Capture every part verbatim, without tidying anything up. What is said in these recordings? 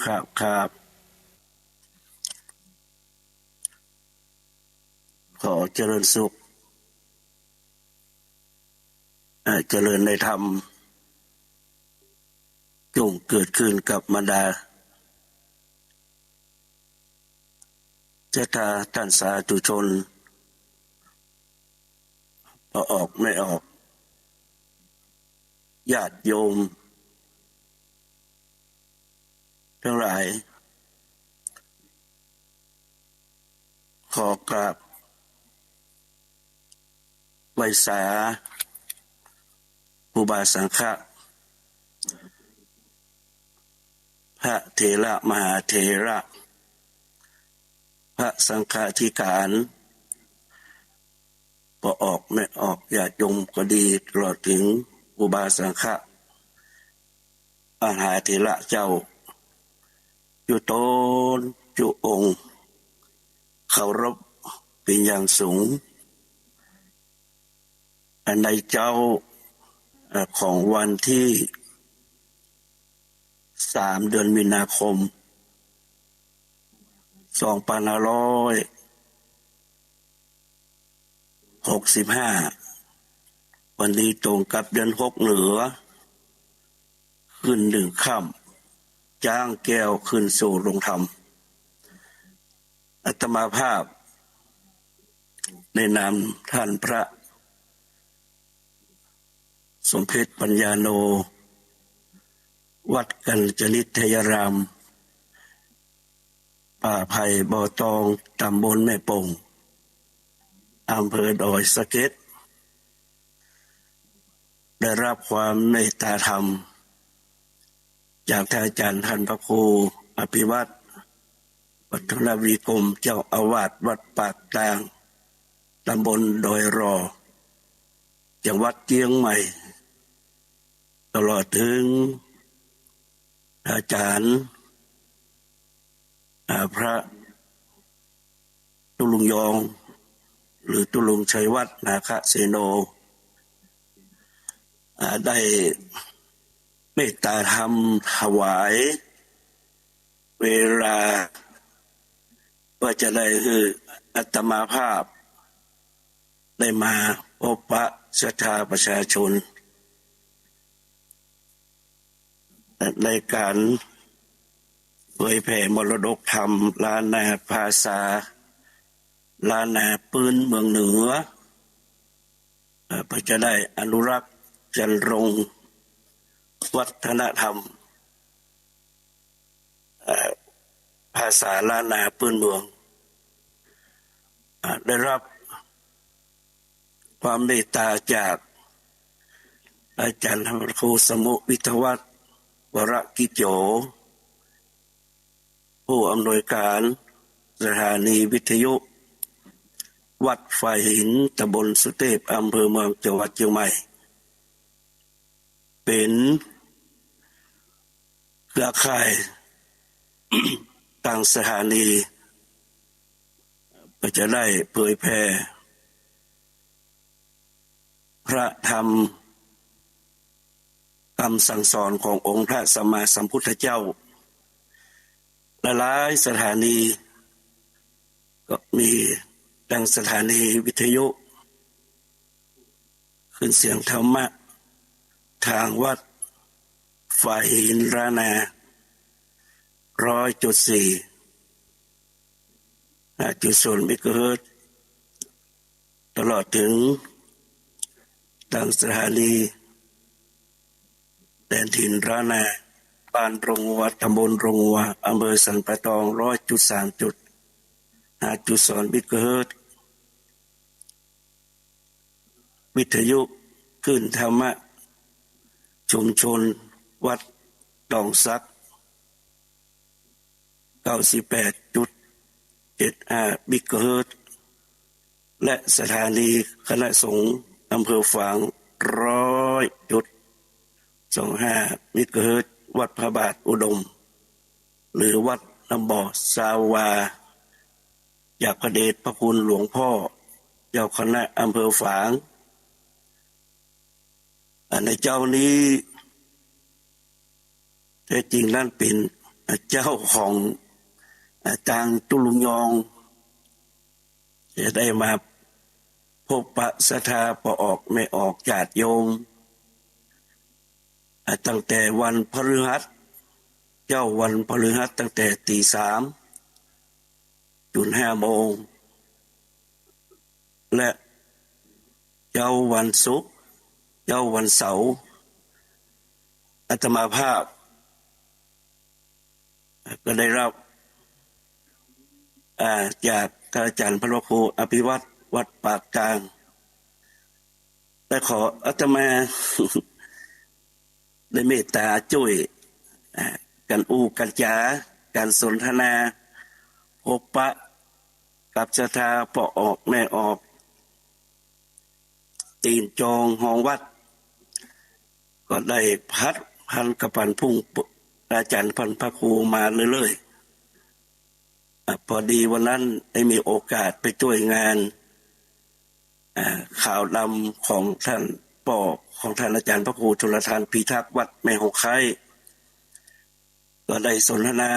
ครับ ครับ ขอเจริญสุข เอ่อ เจริญในธรรม จงเกิดขึ้นกับบรรดาศรัทธาท่านสาธุชน ป้อออกแม่ออก ญาติโยมตังหลาย ขอกราบไหว้สาครูบาสังฆะ พระเถระมหาเถระ พระสังฆาธิการ ป้อออกแม่ออก ญาติโยมก็ดี ตลอดเถิงครูบาสังฆะ มหาเถระเจ้า กู้ต๋นกู้องค์ เคารพเป๋นอย่างสูง อันในเจ๊า เอ่อ ของวันตี้สาม เดือนมีนาคม สองปันห้าร้อย หกสิบห้า วันนี้ตรงกับเดือนหกเหนือ ขึ้นหนึ่งค่ำ จ๊างแก้วขึ้นสู่โฮงธรรม อาตมาภาพ ในนามท่านพระสมเภชปัญญาโน วัดกัลยาณิทยาราม ป่าไผ่บ่อตอง ต๋ำบลแม่โป่ง อำเภอดอยสะเก็ด ได้รับความเมตตาธรรม จากท่านอาจารย์ท่านพระครูอภิวัฒน์ วัฒนวีกรม เจ้าอาวาสวัดปากตาง ต๋ำบลดอยหล่อ จังหวัดเจียงใหม่ ตลอดเถิงอาจารย์ อ่า พระตุ๊ลุงยอง หรือตุ๊ลุงชัยวัฒน์ นาคเสโน อ่า ได้เมตตาธรรมถวายเวลา เปื้อจะได้หื้ออาตมาภาพ ได้มาพบปะศรัทธาประชาชน ในก๋านเผยแผ่มรดกธรรมล้านนา ภาษาล้านนาปื๊นเมืองเหนือ เอ่อ เปื้อจะได้อนุรักษ์จรรรงค์วัฒนธรรม เอ่อ ภาษาล้านนาปื๊นเมือง อ่า ได้รับความเมตตาจากอาจารย์พระครูสมุห์ วิทยาวัฒน์ วรกิจโจ ผู้อำนวยการสถานีวิทยุวัดฝายหิน ต๋ำบลสุเตพ อำเภอเมือง จังหวัดเจียงใหม่ เป๋นเครือข่ายตางสถานี เปื้อจะได้เผยแผ่พระธรรม กำสั่งสอนขององค์พระสัมมาสัมพุทธเจ้า หลายๆ สถานี ก็มีดังสถานีวิทยุ คลื่นเสียงธรรมะ ตางวัดฝายหินล้านนา ร้อยจุดสี่ ห้าจุดศูนย์เมกะเฮิรตซ์ ตลอดเถิงดังสถานีแดนถิ่นล้านนา บ้านโรงงัว ต๋ำบลโรงงัว อำเภอสันป่าตอง ร้อยจุดสามจุดห้าจุดศูนย์เมกะเฮิรตซ์ วิทยุคลื่นธรรมะชุมชนวัดตองสัก เก้าสิบแปดจุดเจ็ดห้าเมกะเฮิรตซ์ และสถานีคณะสงฆ์อำเภอฝาง ร้อยจุดสองห้าเมกะเฮิรตซ์ วัดพระบาทอุดม หรือวัดน้ำบ่อซาวา จากพระเดชพระคุณหลวงพ่อเจ้าคณะอำเภอฝาง อันในเจ๊านี้ แท้จริงนั้นเป๋น เจ้าของ อ่า ตางตุ๊ลุงยอง จะได้มาพบปะศรัทธาป้อออกแม่ออกญาติโยม อ่า ตั้งแต่วันพฤหัส เจ๊าวันพฤหัสตั้งแต่ตีสาม จุ่นห้าโมง และเจ๊าวันศุกร์ เจ๊าวันเสาร์ อาตมาภาพ ก็ได้รับ อ่า จากท่านอาจารย์พระครูอภิวัฒน์ วัดปากกลาง ได้ขออาตมา ได้เมตตาจ้วย อ่า กั๋นอู้กั๋นจ๋า กั๋นสนทนา พบปะกับศรัทธาป้อออกแม่ออก ตี๋นจองฮองวัด ก็ได้ผัดพันกับผันพุ่ง อาจารย์พันพระครูมาเรื่อยๆ อ่ะ พอดีวันนั้นได้มีโอกาสไปจ้วยงาน อ่า ขาวดำของท่านป้อ ของท่านอาจารย์พระครูชลทานพิทักษ์วัดแม่หงไคร้ ก็ได้สนทนา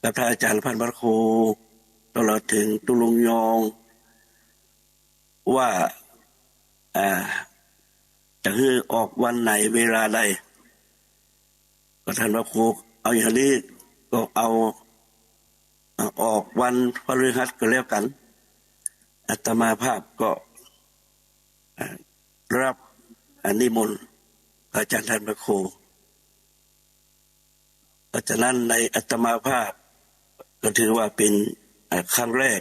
กับท่านอาจารย์พันพระครู ตลอดเถิงตุ๊ลุงยอง ว่า อ่า จะหื้อออกวันไหนเวลาใด ก็ท่านพระครู เอาอย่างนี้ก็เอา อ่า ออกวันพฤหัสก็แล้วกั๋น อาตมาภาพก็ อ่า รับ อ่า นิมนต์พระอาจารย์ท่านพระครู เพราะฉะนั้นในอาตมาภาพก็ถือว่าเป๋น อ่า ครั้งแรก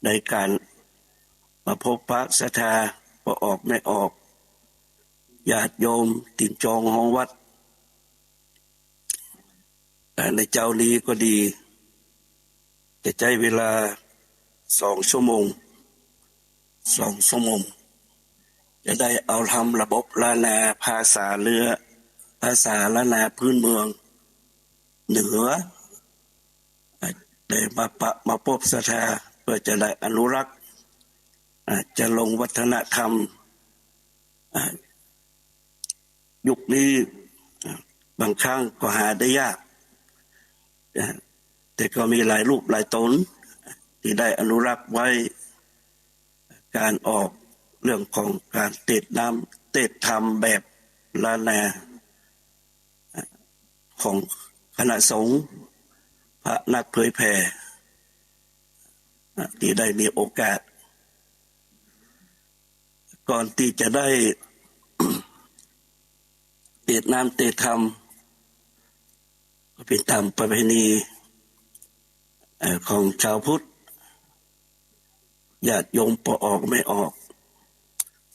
ในก๋านมาพบปะศรัทธาป้อออกแม่ออก ญาติโยมตี๋นจองฮองวัด อ่า ในเจ๊านี้ก็ดี จะใจ๊เวลาสองชั่วโมง สองชั่วโมง จะได้เอาทำระบบล้านนาภาษาเรือ ภาษาล้านนาพื้นเมืองเหนือ ได้มาปะมาปบศรัทธา เพื่อจะได้อนุรักษ์ อ่า จะลงวัฒนธรรม อ่า ยุคนี้ อ่า บางครั้งก็หาได้ยาก อ่า แต่ก็มีหลายรูปหลายต๋น ตี้ได้อนุรักษ์ไว้ ก๋านออกเรื่องของก๋านเตสน์น้ำเตสน์ธรรมแบบล้านนา ของคณะสงฆ์ พระนักเผยแผ่ ตี้ได้มีโอกาส ก่อนตี้จะได้ เตสน์น้ำเตสน์ธรรม ก็เป๋นต๋ามประเพณี เอ่อ ของจาวพุทธ ญาติโยมป้อออกแม่ออก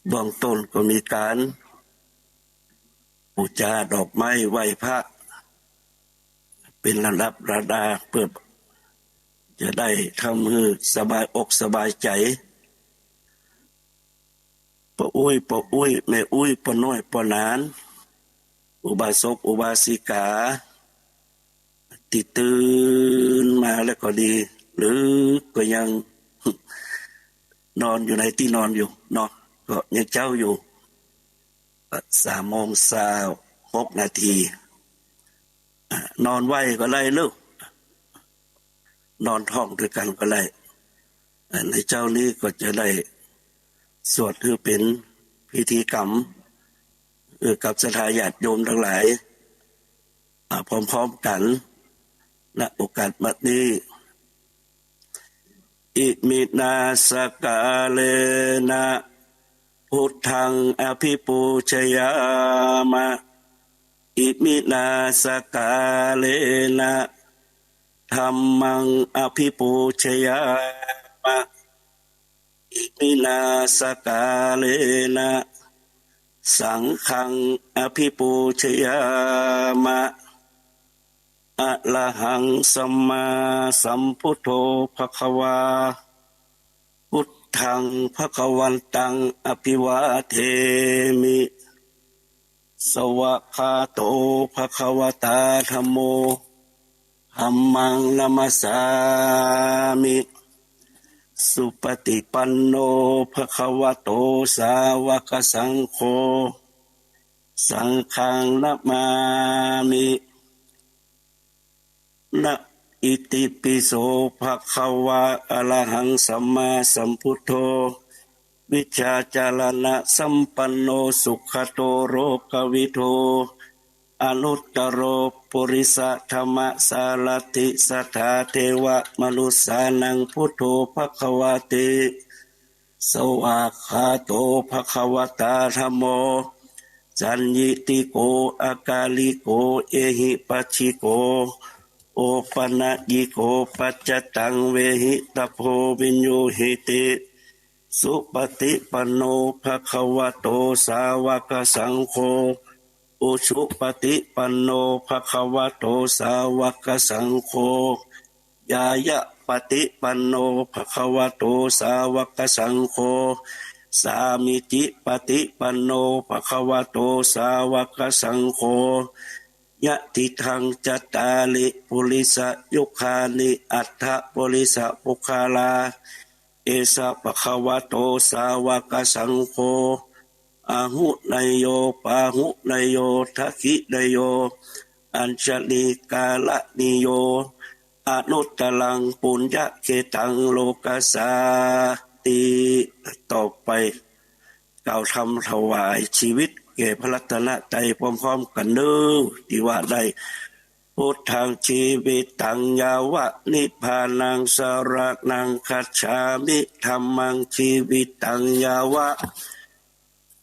เบื้องต้นก็มีก๋านปู๋จาดอกไม้ไหว้พระ เป๋นลำดับลำดา เปื้อจะได้ทำหื้อสบายอกสบายใจ๋ ป้ออุ๊ย ป้ออุ๊ย แม่อุ๊ย ป้อน้อย ป้อหนาน อุบาสก อุบาสิกา ตี้ตื่นมาแล้วก็ดี หรือก็ยังนอนอยู่ในตี้นอนอยู่เนาะ ก็ยังเจ๊าอยู่ สามโมงซาวหกนาที อ่ะ นอนไหว้ก็ได้ลูก นอนท่องตวยกั๋นก็ได้ อ่ะ ในเจ๊านี้ก็จะได้สวดหื้อเป๋นพิธีกรรม เอ่อ กับศรัทธาญาติโยมตังหลาย อ่ะ พร้อมๆ กั๋น ณ โอกาสบัดนี้ Iminā sakkārena buddhaṃ abhipūjayāma. Iminā sakkārena dhammaṃ abhipūjayāma. Iminā sakkārena saṅghaṃ abhipūjayāma. Arahaṃ sammāsambuddho bhagavā. Buddhaṃ bhagavantaṃ abhivādemi. Svākkhāto bhagavatā dhammo. Dhammaṃ namassāmi. Supaṭipanno bhagavato sāvakasaṅgho. Saṅghaṃ namāmi. นะ อิติปิโส ภะคะวา อะระหัง สัมมาสัมพุทโธ วิชชาจารณะสัมปันโน สุขะโต โลกะวิทู อนุตตะโร ปุริสะธัมมะสารัตถิ สัทธาเทวะมนุสสานัง พุทโธ ภะคะวาติ สวากขาโต ภะคะวะตา ธัมโม สันยิติโก อะกาลิโก เอหิปัสสิโก โอปะนะยิโก ปัจจตัง เวหิตะโพ วินยูหิติ สุปะติปันโน ภะคะวะโต สาวะกะสังโฆ อุชุปะติปันโน ภะคะวะโต สาวะกะสังโฆ ญาญะปะติปันโน ภะคะวะโต สาวะกะสังโฆ สามีจิปะติปันโน ภะคะวะโต สาวะกะสังโฆ ยะถิตัง จัตตาริ ปุริสะยุคคานิ อัตถะปุริสะปุคคาลา เอสะ ภะคะวะโต สาวะกะสังโฆ อาหุเนยโย ปาหุเนยโย ทักขิเนยโย อัญชลีกาละนิโย อนุตตะรัง ปุญญะเขตัง โลกัสสาติ ต่อไป กล่าวธรรมถวายชีวิตแก่พระรัตนตรัยพร้อมๆ กั๋นเนาะ ตี้ว่าได้ พุทธัง จีวิตัง ยาวะ นิพพานัง สะระณัง คัจฉามิ ธัมมัง จีวิตัง ยาวะ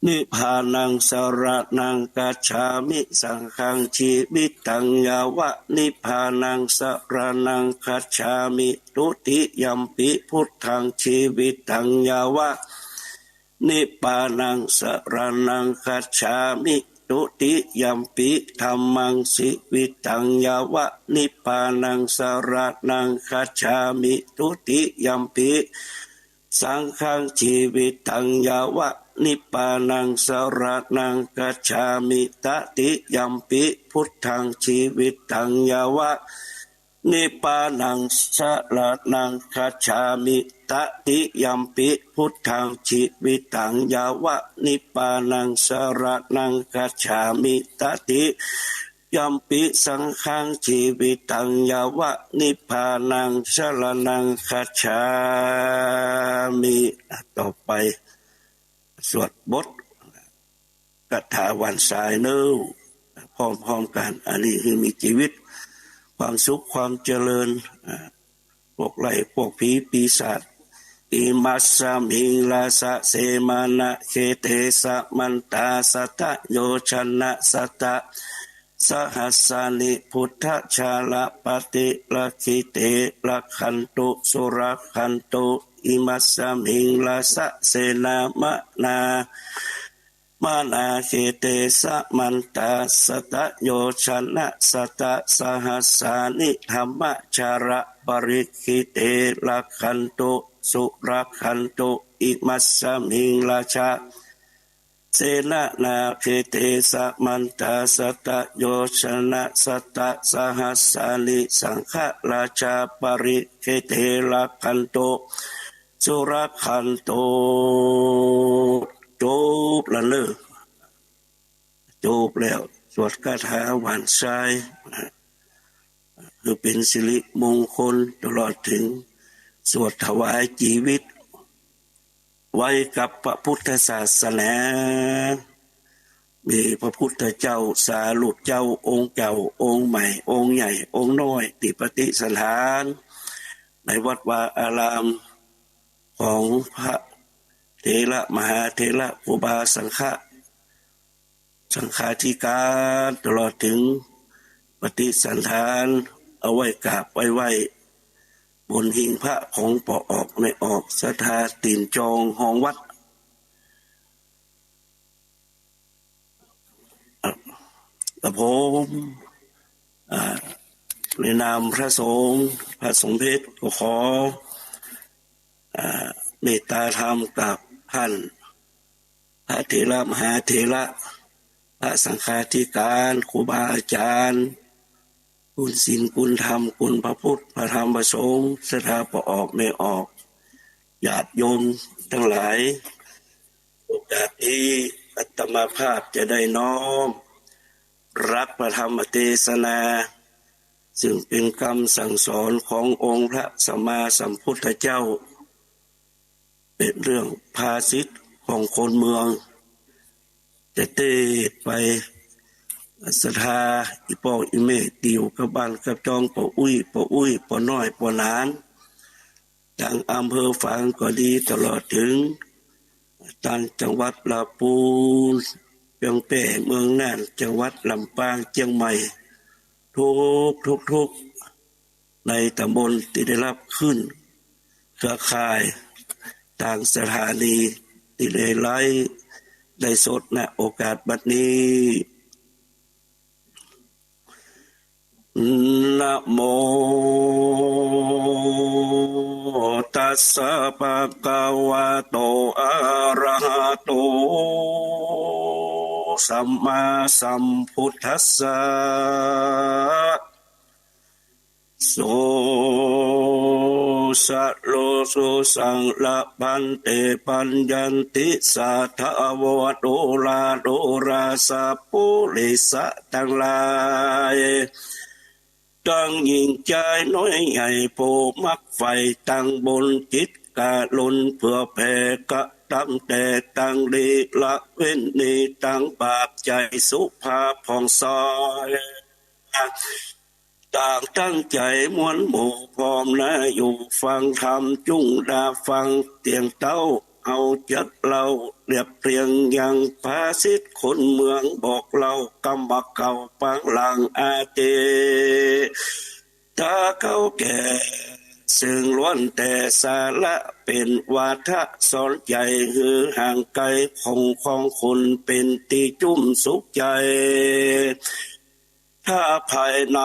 นิพพานัง สะระณัง คัจฉามิ สังฆัง จีวิตัง ยาวะ นิพพานัง สะระณัง คัจฉามิ ทุติยัมปิ พุทธัง จีวิตัง ยาวะ นิพพานัง สะระณัง คัจฉามิ ทุติยัมปิ ธัมมัง จีวิตัง ยาวะ นิพพานัง สะระณัง คัจฉามิ ทุติยัมปิ สังฆัง จีวิตัง ยาวะ นิพพานัง สะระณัง คัจฉามิ ตติยัมปิ พุทธัง จีวิตัง ยาวะ นิพพานัง สะระณัง คัจฉามิ ตติยัมปิ พุทธัง จีวิตัง ยาวะ นิพพานัง สะระณัง คัจฉามิ ตติยัมปิ สังฆัง จีวิตัง ยาวะ นิพพานัง สะระณัง คัจฉามิ ต่อไป สวดบท คาถาหว่านสายเนาะ พร้อมๆ กั๋น อันนี้หื้อมีจีวิต ความสุข ความเจริญ อ่า พวกไล่ พวกผี ปีศาจ อิมัสสะมิง ราสะเส มานะ เข เต สะมันตา สัตตะ โยชนะ สัตตะ สะหัสสานิ พุทธะ ชาละปะติ รักขิ เต รักขันตุ สุรักขันตุ อิมัสสะมิง ราสะเส นา มานา มานา เข เต สะมันตา สัตตะ โยชนะ สัตตะ สะหัสสานิ ธัมมะ ชาละปะริกขิ เต รักขันตุ สุรักขันตุ อิมัสสะมิง ราสะเส นานา เข เต สะมันตา สัตตะ โยชนะ สัตตะ สะหัสสานิ สังฆะ ราสะปะริกขิ เต รักขันตุ สุรักขันตุ จบแล้วเนาะ จบแล้ว สวดคาถาหว่านสาย คือเป๋นสิริมงคล ตลอดเถิงสวดถวายจีวิต ไว้กับพระพุทธศาสนา มีพระพุทธเจ้าสารุเจ้า องค์เก่า องค์ใหม่ องค์ใหญ่ องค์น้อย ตี้ปฏิสถานในวัดวาอาราม ของพระเถระมหาเถระครูบาสังฆะ สังฆาธิการ ตลอดเถิงปฏิสถาน เอาไว้กราบไว้ไหว้บนหิ้งพระของป้อออกแม่ออก ศรัทธาตี๋นจองห้องวัด กระผม อ่า ในนามพระสงฆ์ พระสมเภชก็ขอ อ่า เมตตาธรรมกับท่าน พระเถระมหาเถระ พระสังฆาธิการ ครูบาอาจารย์ คุณศีล คุณธรรม คุณพระพุทธ พระธรรม พระสงฆ์ ศรัทธาป้อออกแม่ออก ญาติโยมตังหลาย โอกาสนี้อาตมาภาพจะได้น้อมรับพระธรรมเตสนา ซึ่งเป๋นกำสั่งสอนขององค์พระสัมมาสัมพุทธเจ้า เป๋นเรื่องภาษิตของคนเมือง จะเตสน์ไป ศรัทธาอี่ป้ออี่แม่ตี้อยู่กับบ้านกับจอง ป้ออุ๊ย ป้ออุ๊ย ป้อน้อย ป้อหลาน ตังอำเภอฝางก็ดี ตลอดเถิงต่างจังหวัด ละปูน เปียงแป้ เมืองน่าน จังหวัดลำปาง เจียงใหม่ ทุก ทุก ทุก ในตำบลตี้ได้ฮับขึ้นเครือข่ายตางสถานีตี้ได้ไลฟ์ ได้สด ณ โอกาสบัดนี้ นะโม ตัสสะ ภะคะวะโต อะระหะโต สัมมาสัมพุทธัสสะ โส สะโล โส สัง ละ ภันเต ปัญญันติ สาทะ วะ โด รา โดรา สัพปุริสะตังหลาย ตังญิงจายน้อยใหญ่ ผู้มักใฝ่ตังบุญ จิตกรุณาเผื่อแผ่ กระตำแต่ตังดี ละเว้นหนีตังบาป ใจ๋สุภาพผ่องใส ต่างตั้งใจ๋มวลหมู่พร้อมหน้าอยู่ฟังธรรม จุ่งดาฟังเตียงเต๊า เฮาจักเล่าเรียบเรียงยังภาษิตคนเมือง บอกเล่ากำบ่าเก่าปางหลังอดีตเก่าแก่ ซึ่งล้วนแต่สาระเป๋นวาทะสอนใจ๋ หื้อห่างไกลของ ของคนเป๋นตี้จุ่มสุขใจ๋ ถ้าภายใน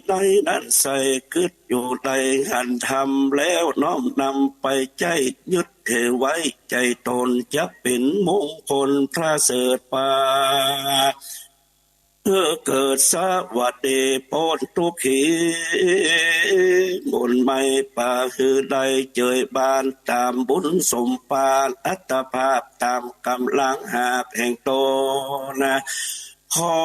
ในนั้นใส่กึ๊ดอยู่ได้หันธรรมแล้ว น้อมนำไปใจ๊ ยึดถือไว้ใจ๋ต๋น จะเป๋นมงคลประเสริฐปา เพื่อเกิดสวัสดีป๊นทุกข์ขี บุญไม่ปาหื้อได้เจยบาน ต๋ามบุญสมปาน อัตภาพต๋ามก๋ำลังหาบแห่งต๋นนะ ขอ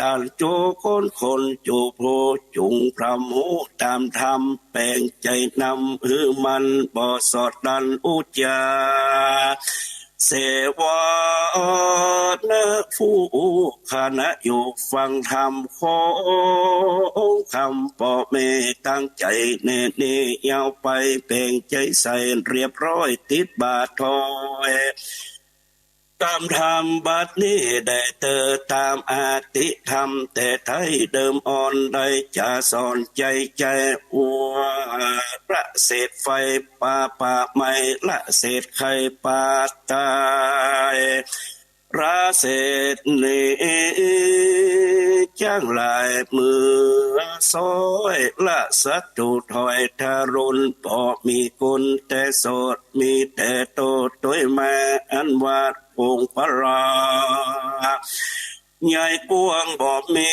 ต้านจุคนคนจุผู้ จุ่งพร่ำฮู้ต๋ามธรรม แป๋งใจ๋นำ หื้อมันบ่สอดดันอุจจา เสวนา ผู้คณะอยู่ฟังธรรม ขอคำป้อแม่ตั้งใจ๋แน่ นี้ยาวไป แป๋งใจ๋ใส่เรียบร้อย ติดบาตรถอย ต๋ามธรรมบัดนี้ได้เตอ ต๋ามอติธรรมแต่ไท้เดิมอ่อน ได้จะสอนใจ๋ ใจ๋ว่า ละเสดไฟป่า ป่าไหม้ ละเสดไข้ป่าต๋าย ละเสดหนีจ๊างหลายเมือซ้อย ละศัตรูถอยทะรุน บ่มีคนแต่โสด มีแต่โตโตยมา อันว่าองค์พระใหญ่กว้าง บ่มี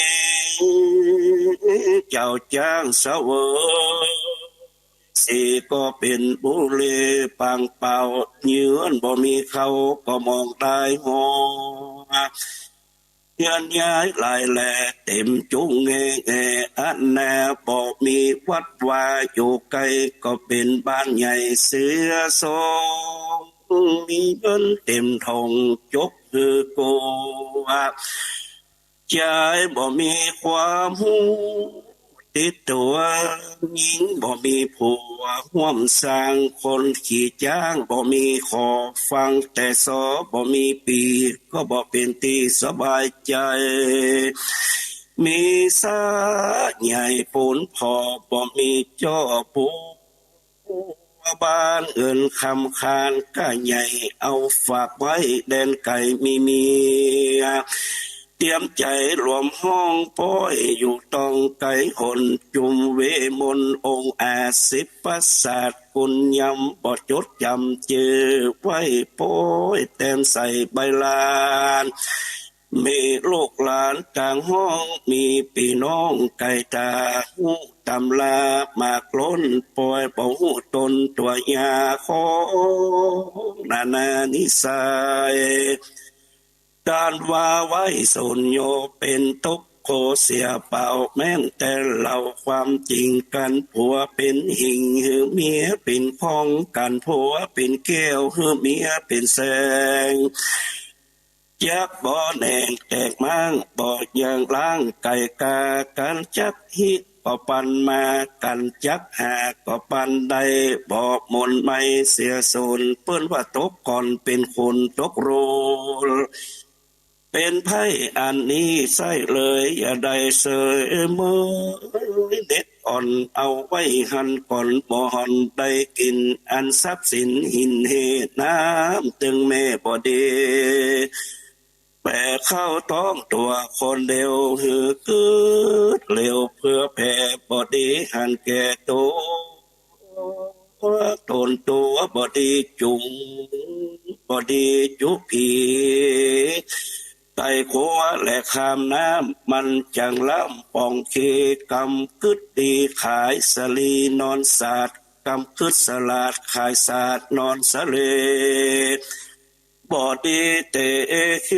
เจ้าจ๊างเสวย สีก็เป๋นบุหรี่ปางเป่า เยือนบ่มีเข้าก็มองได้หัว เยือนย้ายหลายแลเต๋มจุ่งแง่แง่ อันแน่บ่มีวัดวาอยู่ไกล ก็เป๋นบ้านใหญ่เสียสอง มีเงินเต๋มถงจกหื้อกัว จายบ่มีความฮู้ติดตั๋ว ญิงบ่มีผัวฮ่วมสร้าง คนขี้จ๊างบ่มีขอฟัง แต่สอบ่มีปี ก็บ่เป๋นตี้สบายใจ๋ มีสาใหญ่ปูนผ่อ บ่มีจ้อปู บ้านเอิ้นคำคานก้าใหญ่ เอาฝากไว้แดนไก๋มีเมีย เตรียมใจ๋หลวมห้องป๊อยอยู่ต้องไก๋หน จุ่มเวมนต์องค์อาสิบประสาท กุนยำบ่จดจ๋ำจื้อไว้ป๊อย แตนใส่ใบลาน มีลูกหลานต่างห้อง มีปี้น้องไก๋ต๋า ฮู้ต๋ำราหมากล้น ป้อยบ่ฮู้ต๋นตั๋วยาของนานานิสัย ต้านว่าไว้สุญโญ เป๋นตก โผเสียเปล่า แม้นแต่เล่าความจริงกั๋น ผัวเป๋นหิ่งหื้อเมียเป๋นคอง กั๋นผัวเป๋นแก้วหื้อเมียเป๋นแสง จักบ่แหน่งแตกม้าง บ่อย่างล้างไก่กา กั๋นจักฮิก็ปันมา กั๋นจักหาก็ปันได้ บ่หม่นไหม้เสียสูญ เปิ้นว่าตกก่อนเป๋นคนตกโรล เป๋นไพร่อันนี้ใส้เลย อย่าได้เสยเมย เด็ดอ่อนเอาไว้หั้นก่อน บ่หันได้กิ๋น อันทรัพย์สินหินเหน้ำเติงแม่บ่ดี แปะเข้าต๊องตั๋วคนเดียว หื้อกึ๊ดเร็วเผื่อแผ่ บ่ดีหันแก่ตั๋ว ต๋นตั๋วบ่ดีจุง บ่ดีจุผี ไต่ขัวแหละข้ามน้ำ มันจั้งล้ำป่องเค กำกึ๊ดดีขายสะหลีนอนสาด กำกึ๊ดสลาดขายสาดนอนสะเล บ่ดีเตะเค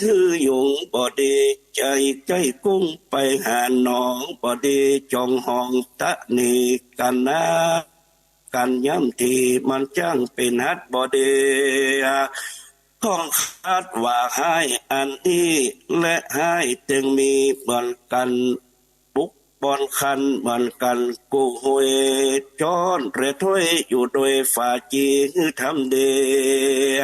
หื้อยุง บ่ดีใจ้ใก้กุ้งไปหาหนอง บ่ดีจองหองตะหนีกั๋นนา กั๋นย่ำตี้ มันจั้งเป๋นฮัดบ่ดี ข้องขัดว่าฮ้าย อันนี้แหละฮ้าย เติงมีเหมือนกั๋น บุกบ่อนคันเหมือนกั๋น กู้ฮวยจ้อนแร่ถ้วย อยู่โดยฝาจีหื้อทำเดีย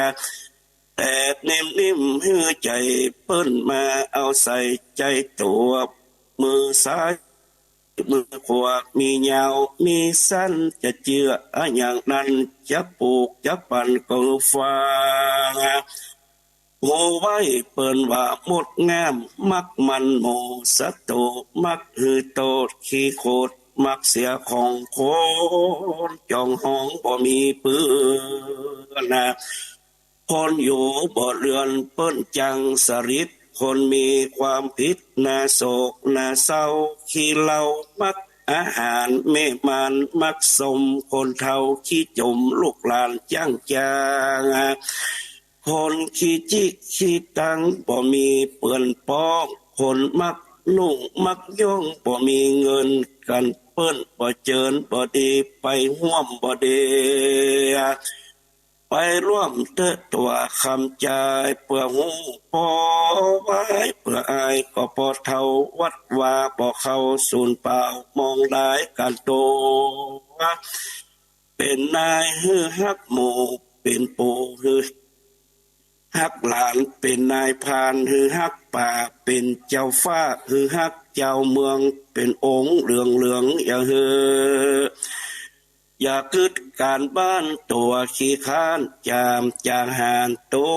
แต่นิ่มๆ หื้อใจ๋เปิ้นมา เอาใส่ใจ้ตั๋ว มือซ้าย มือขวา มียาวมีสั้น จะเจื้ออะหยังนั้น จะปูกจะปั่นก็หื้อฟัง โหไว้เปิ้นว่ามดงาม มักมันหมู่ศัตรู๋ มักหื้อโตษขี้โขด มักเสียของคน จองหองบ่มีเปื้อนนา คนอยู่บ่เรือนเปิ้นจั้งสริด คนมีความผิดน่าโศกน่าเศร้า ขี้เหล้ามักอาหาร แม่มารมักสม คนเฒ่าขี้จม ลูกหลานจ้างจาง คนขี้จิขี้ตังบ่มีเปื้อนป้อง คนมักนุ่งมักย่อง บ่มีเงินกั๋นเปิ้น บ่เจิญบ่ดี ไปฮ่วมบ่ดี ไปร่วมเต๊อะตั๋วคำจาย เปื้อฮู้ปอไว้เปื้ออาย ก็ปอเฒ่าวัดวา บ่เข้าสูญเปล่ามองหลายกั๋นตั๋ว เป๋นนายหื้อฮักหมู่ เป๋นปู่หื้อฮักหลาน เป๋นนายพรานหื้อฮักป่า เป๋นเจ้าฟ้าหื้อฮักเจ้าเมือง เป๋นองค์เหลืองๆ อย่าหื้อ อย่ากึ๊ดก๋านบ้านตั๋วขี้คร้าน จามจางหานตั๋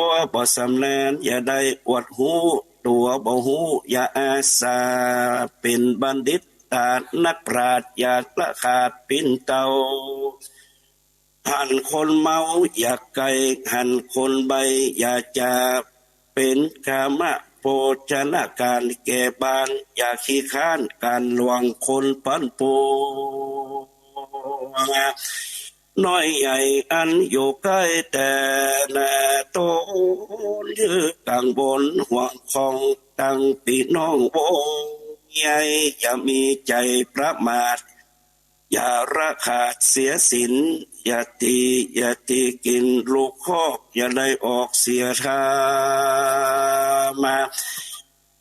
วบ่สำแนน อย่าได้อวดฮู้ตั๋วบ่ฮู้ อย่าอาสาเป๋นบัณฑิตต๋านักปราชญ์ อย่าละขาดปิ้นเต้า หันคนเมาอย่าใก้ หันคนใบ้อย่าจ๋า เป๋นกามโภชนาการแก่บ้าน อย่าขี้คร้านก๋านหลวงคนปันปวง น้อยใหญ่อันอยู่ใก้แต่นาต๋น หื้อกังวลห่วงของตังปี้น้องวงใหญ่ อย่ามีใจ๋ประมาท อย่าละขาดเสียศีล อย่าตี๋ อย่าตี๋กิ๋นลูกคอก อย่าได้ออกเสียท่ามา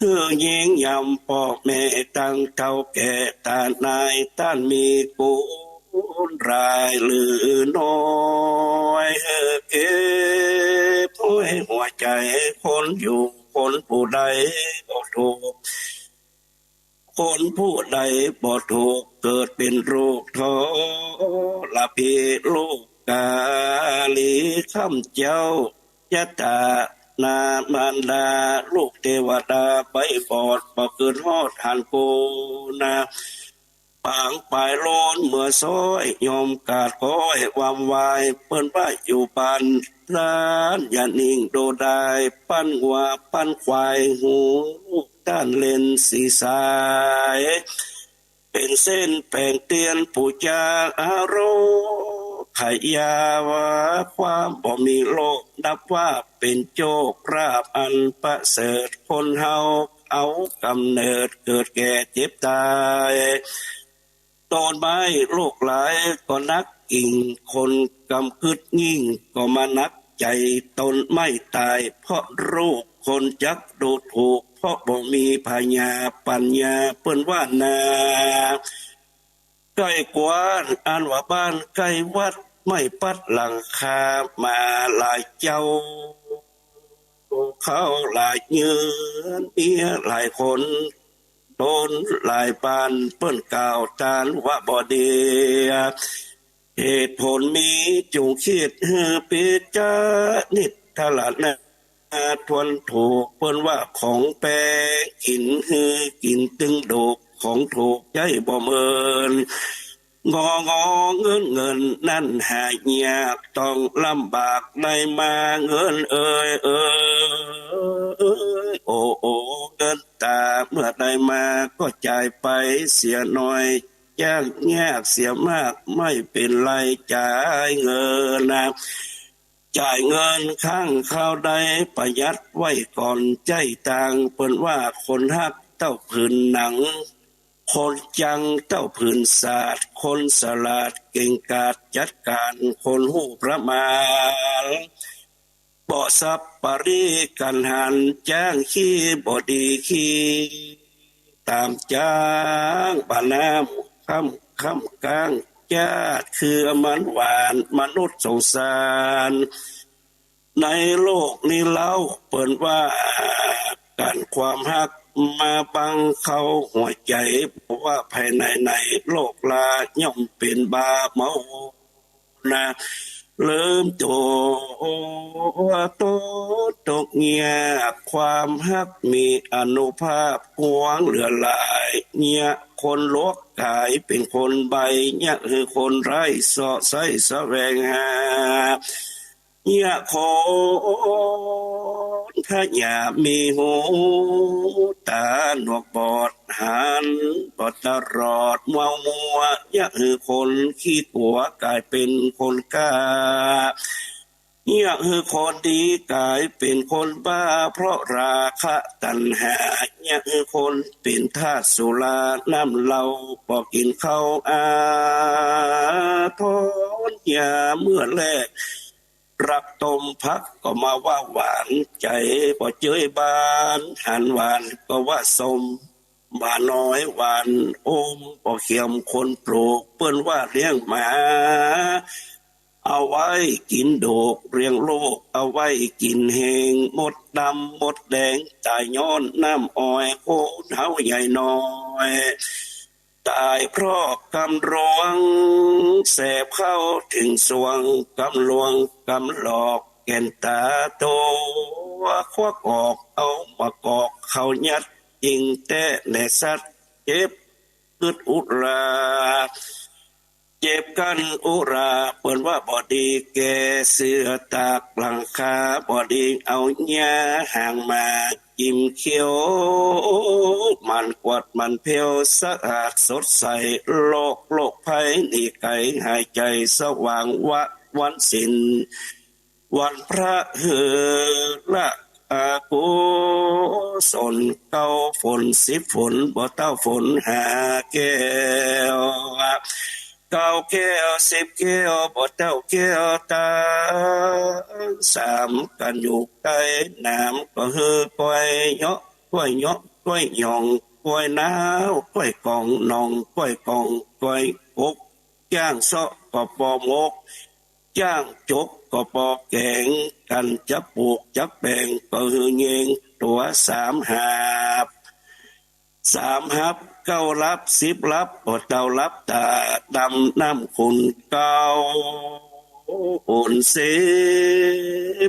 หื้อเยียงยำป้อแม่ตังเฒ่าแก่ ต้านนายต้านมีกุณหลายหรือน้อย หื้อเก็บห้วยหัวใจ๋คนอยู่ คนผู้ใดบ่ถูก คนผู้ใดบ่ถูก เกิดเป๋นลูกทรพี ลูกกาลี คำเจ้ายัตตา นามารดา ลูกเตวดา ใบ้บอด บ่กึ๊ดฮอดหันกูนา ปางป๋ายโลนเมื่อซ้อย ยอมกาดก้อยวำวาย เปิ้นว่าอยู่บ้าน ต้านอย่านิ่งดูดาย ปั้นงัวปั้นควาย ฮู้ลูกต้านเล่นสีสาย เป๋นเส้นแป๋งเตียน ปู๋จาอาโรคขยา ว่าความบ่มีโรค นับว่าเป๋นโจคลาภอันประเสริฐ คนเฮาเอาก๋ำเนิดเกิดแก่เจ็บต๋าย ต้นไม้ลูกหลายก็หนักกิ่ง คนกำกึ๊ดยิ่งก็มาหนักใจ๋ ต้นไม้ต๋ายเพราะลูก คนจักดูถูกเพราะบ่มีผญาปั๋ญญา เปิ้นว่านา ใก้กว้านอันว่าบ้านใก้วัด ไม้ปัดหลังคามาหลายเจ้า เข้าหลายเฮือน เมียหลายคน โตนหลายบ้าน เปิ้นกล่าวต้านว่าบ่ดี เหตุผลมีจุ่งคิดหื้อปิจาริณา ถ้วนถูก เปิ้นว่าของแปงกิ๋น หื้อกิ๋นตึงดูก ของถูกใจ๊บ่เมิน งอ งอ เงิน เงินนั้นหายาก ต้องลำบากได้มา เงินเอ่ย เอ่ย โอ้ โอ้ เงินต๋า เมื่อได้มาก็จ่ายไปเสียน้อย ยาก ยากเสียมาก ไม่เป๋นไร จ่ายเงินนะ จ่ายเงินครั้งคราวได้ ประหยัดไว้ก่อนใจ๊ตังค์ เปิ้นว่าคนฮักเต้าผืนหนัง คนจังเต้าผืนสาด คนสลาดเก่งกาจจัดก๋าน คนฮู้ประมาณ บ่สับปะรีกั๋นหัน จ๊างขี้บ่ดีขี้ต๋ามจ๊าง บ่าน้ำค่ำ ค่ำก๊าง จาดคือมันหวาน มนุษย์สงสาร ในโลกนี้เล่า เปิ้นว่าก๋านความฮักมาบังเข้าหัวใจ๋ บ่ว่าภายใน ในโลกลา ย่อมเป๋นบ้าเมา นะ ลืมตั๋ว ตกเยียะ ความฮักมีอานุภาพกว้างเหลือหลาย เยียะคนหลวกก๋ายเป๋นคนใบ้ เยียะหื้อคนไร้เซาะใส้แสวงหา เยียะคนขยะมีหูต๋าหนวกบอด หันบ่ตลอด มัวมัว เยียะหื้อคนขี้ตั๋วก๋ายเป๋นคนกล้า เยียะหื้อคนดีก๋ายเป๋นคนบ้า เพราะราคะตัณหา เยียะหื้อคนเป๋นทาสสุราน้ำเหล้า บ่กิ๋นข้าวอาทร ยาเมื่อแลก รักต้มผักก็มาว่าหวาน ใจ๋บ่เจ๊ยบาน หันหวานก็ว่าส้ม หวานน้อยหวานอม บ่เขียมคนปลูก เปิ้นว่าเลี้ยงหมาเอาไว้กิ๋นดูก เลี้ยงลูกเอาไว้กิ๋นแฮง มดดำมดแดงต๋ายย้อนน้ำอ้อย คนเฮาใหญ่น้อย ต๋ายเพราะกำลวง แสบเข้าเถิงสวง กำลวงกำหลอก แก่นต๋าตั๋วควักออก เอามากอกเข้ายัด ยิ่งแต๊แหน่สัตว์ เจ็บกึ๊ดอุรา เจ็บกั้นอุรา เปิ้นว่าบ่ดีแก่ เสื้อตากหลังคาบ่ดี เอาหญ้าหางหมา จิ้มเขี้ยว หมั่นกวาดหมั่นเผี้ยว สะอาดสดใส โรค โรคภัยหนีไก๋ หายใจ๋สว่างวะวันศีล วันพระหื้อละอกุศล เก้าฝนสิบฝน บ่เต้าฝนห้าแก้ว เก้าแก้วสิบแก้ว บ่เต้าแก้วตังสาม กั๋นอยู่ใก้น้ำ ก็หื้อก้อยเหยาะ ก้อยเหยาะ ก้อยหย่อง ก้อยน้าว ก้อยก๋อง หนองก้อยก๋อง ก้อยกก จ๊างเซาะก็ปอมก จ๊างจกก็ปอแก๋ง กั๋นจะปูกจะแป๋ง ก็หื้อเยงตั๋วสามหาบ สามฮับ เก้าลับ สิบลับ บ่เต้าลับต๋า ดำน้ำขุ่น เก้าอุ่น สิ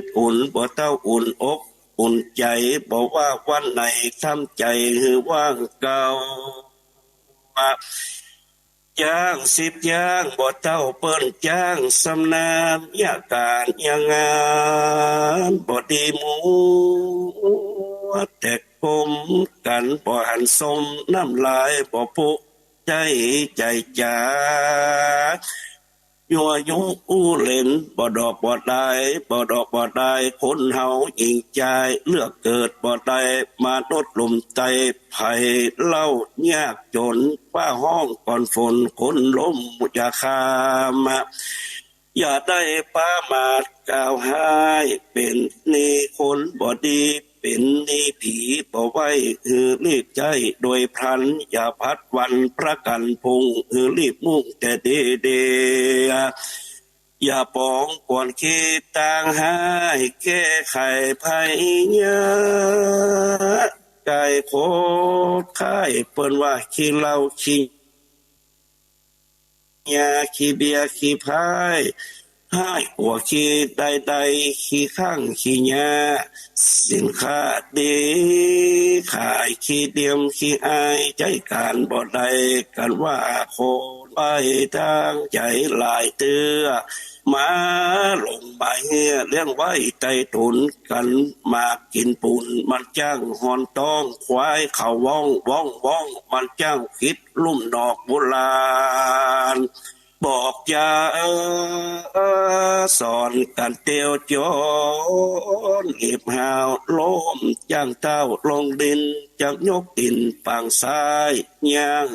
บอุ่น บ่เต้าอุ่นอกอุ่นใจ๋ บ่ว่าวันไหน ทำใจ๋หื้อว่างเก้า จ๊างสิบจ๊าง บ่เต้าเปิ้นจ๊าง สำนาญเยียะก๋านเยียะงาน บ่ดีมัวแต่ก้มกั๋น บ่หันส้ม น้ำลายบ่ปุใจ๊ใจ๋จ๋า ยัวยุอู้เหลน บ่ดอกบ่ดาย บ่ดอกบ่ดาย คนเฮาหญิงจาย เลือกเกิดบ่ได้ มนุษย์ลุ่มใต้ ใผเล่ายากจ๋น ฟ้าฮ้องก่อนฝน คนล้มอย่าคาม อย่าได้ประมาทกล่าวฮ้าย เป๋นหนี้คนบ่ดี เป๋นหนี้ผีบ่ไหว้ หื้อรีบใจ๊โดยพลัน อย่าผัดวันประกั๋นพรุ่ง หื้อรีบมุ่งแต่เดๆ อย่าป๋องกวนคิดตางฮ้าย แก้ไขภัยยาก ไก่โคตรค่าย เปิ้นว่าขี้เหล้าขี้ ยาขี้เบียร์ขี้พาย ฮ้ายกั๋วขี้ใดๆ ขี้ข้างขี้ยา สินค้าดีขายขี้เดียมขี้อาย ใจ๊ก๋านบ่ได้ กั๋นว่าคนไปตางใจ๋หลายเตื้อ หมาหลงหมาเฮี้ย เลี้ยงไว้ใต้ตุ๊น กั๋นหมากกิ๋นปู๋น มันจ้างฮ้อนต๊อง ควายเขาว่อง ว่อง ว่อง มันจ้างคิดลุ่มนอกโบราณ บอกจาสอนกั๋นเตียวจ๋อน หยิบหาวล้มจ้างเต้าลงดิน จักยกตี๋นฝั่งซ้าย ย่าง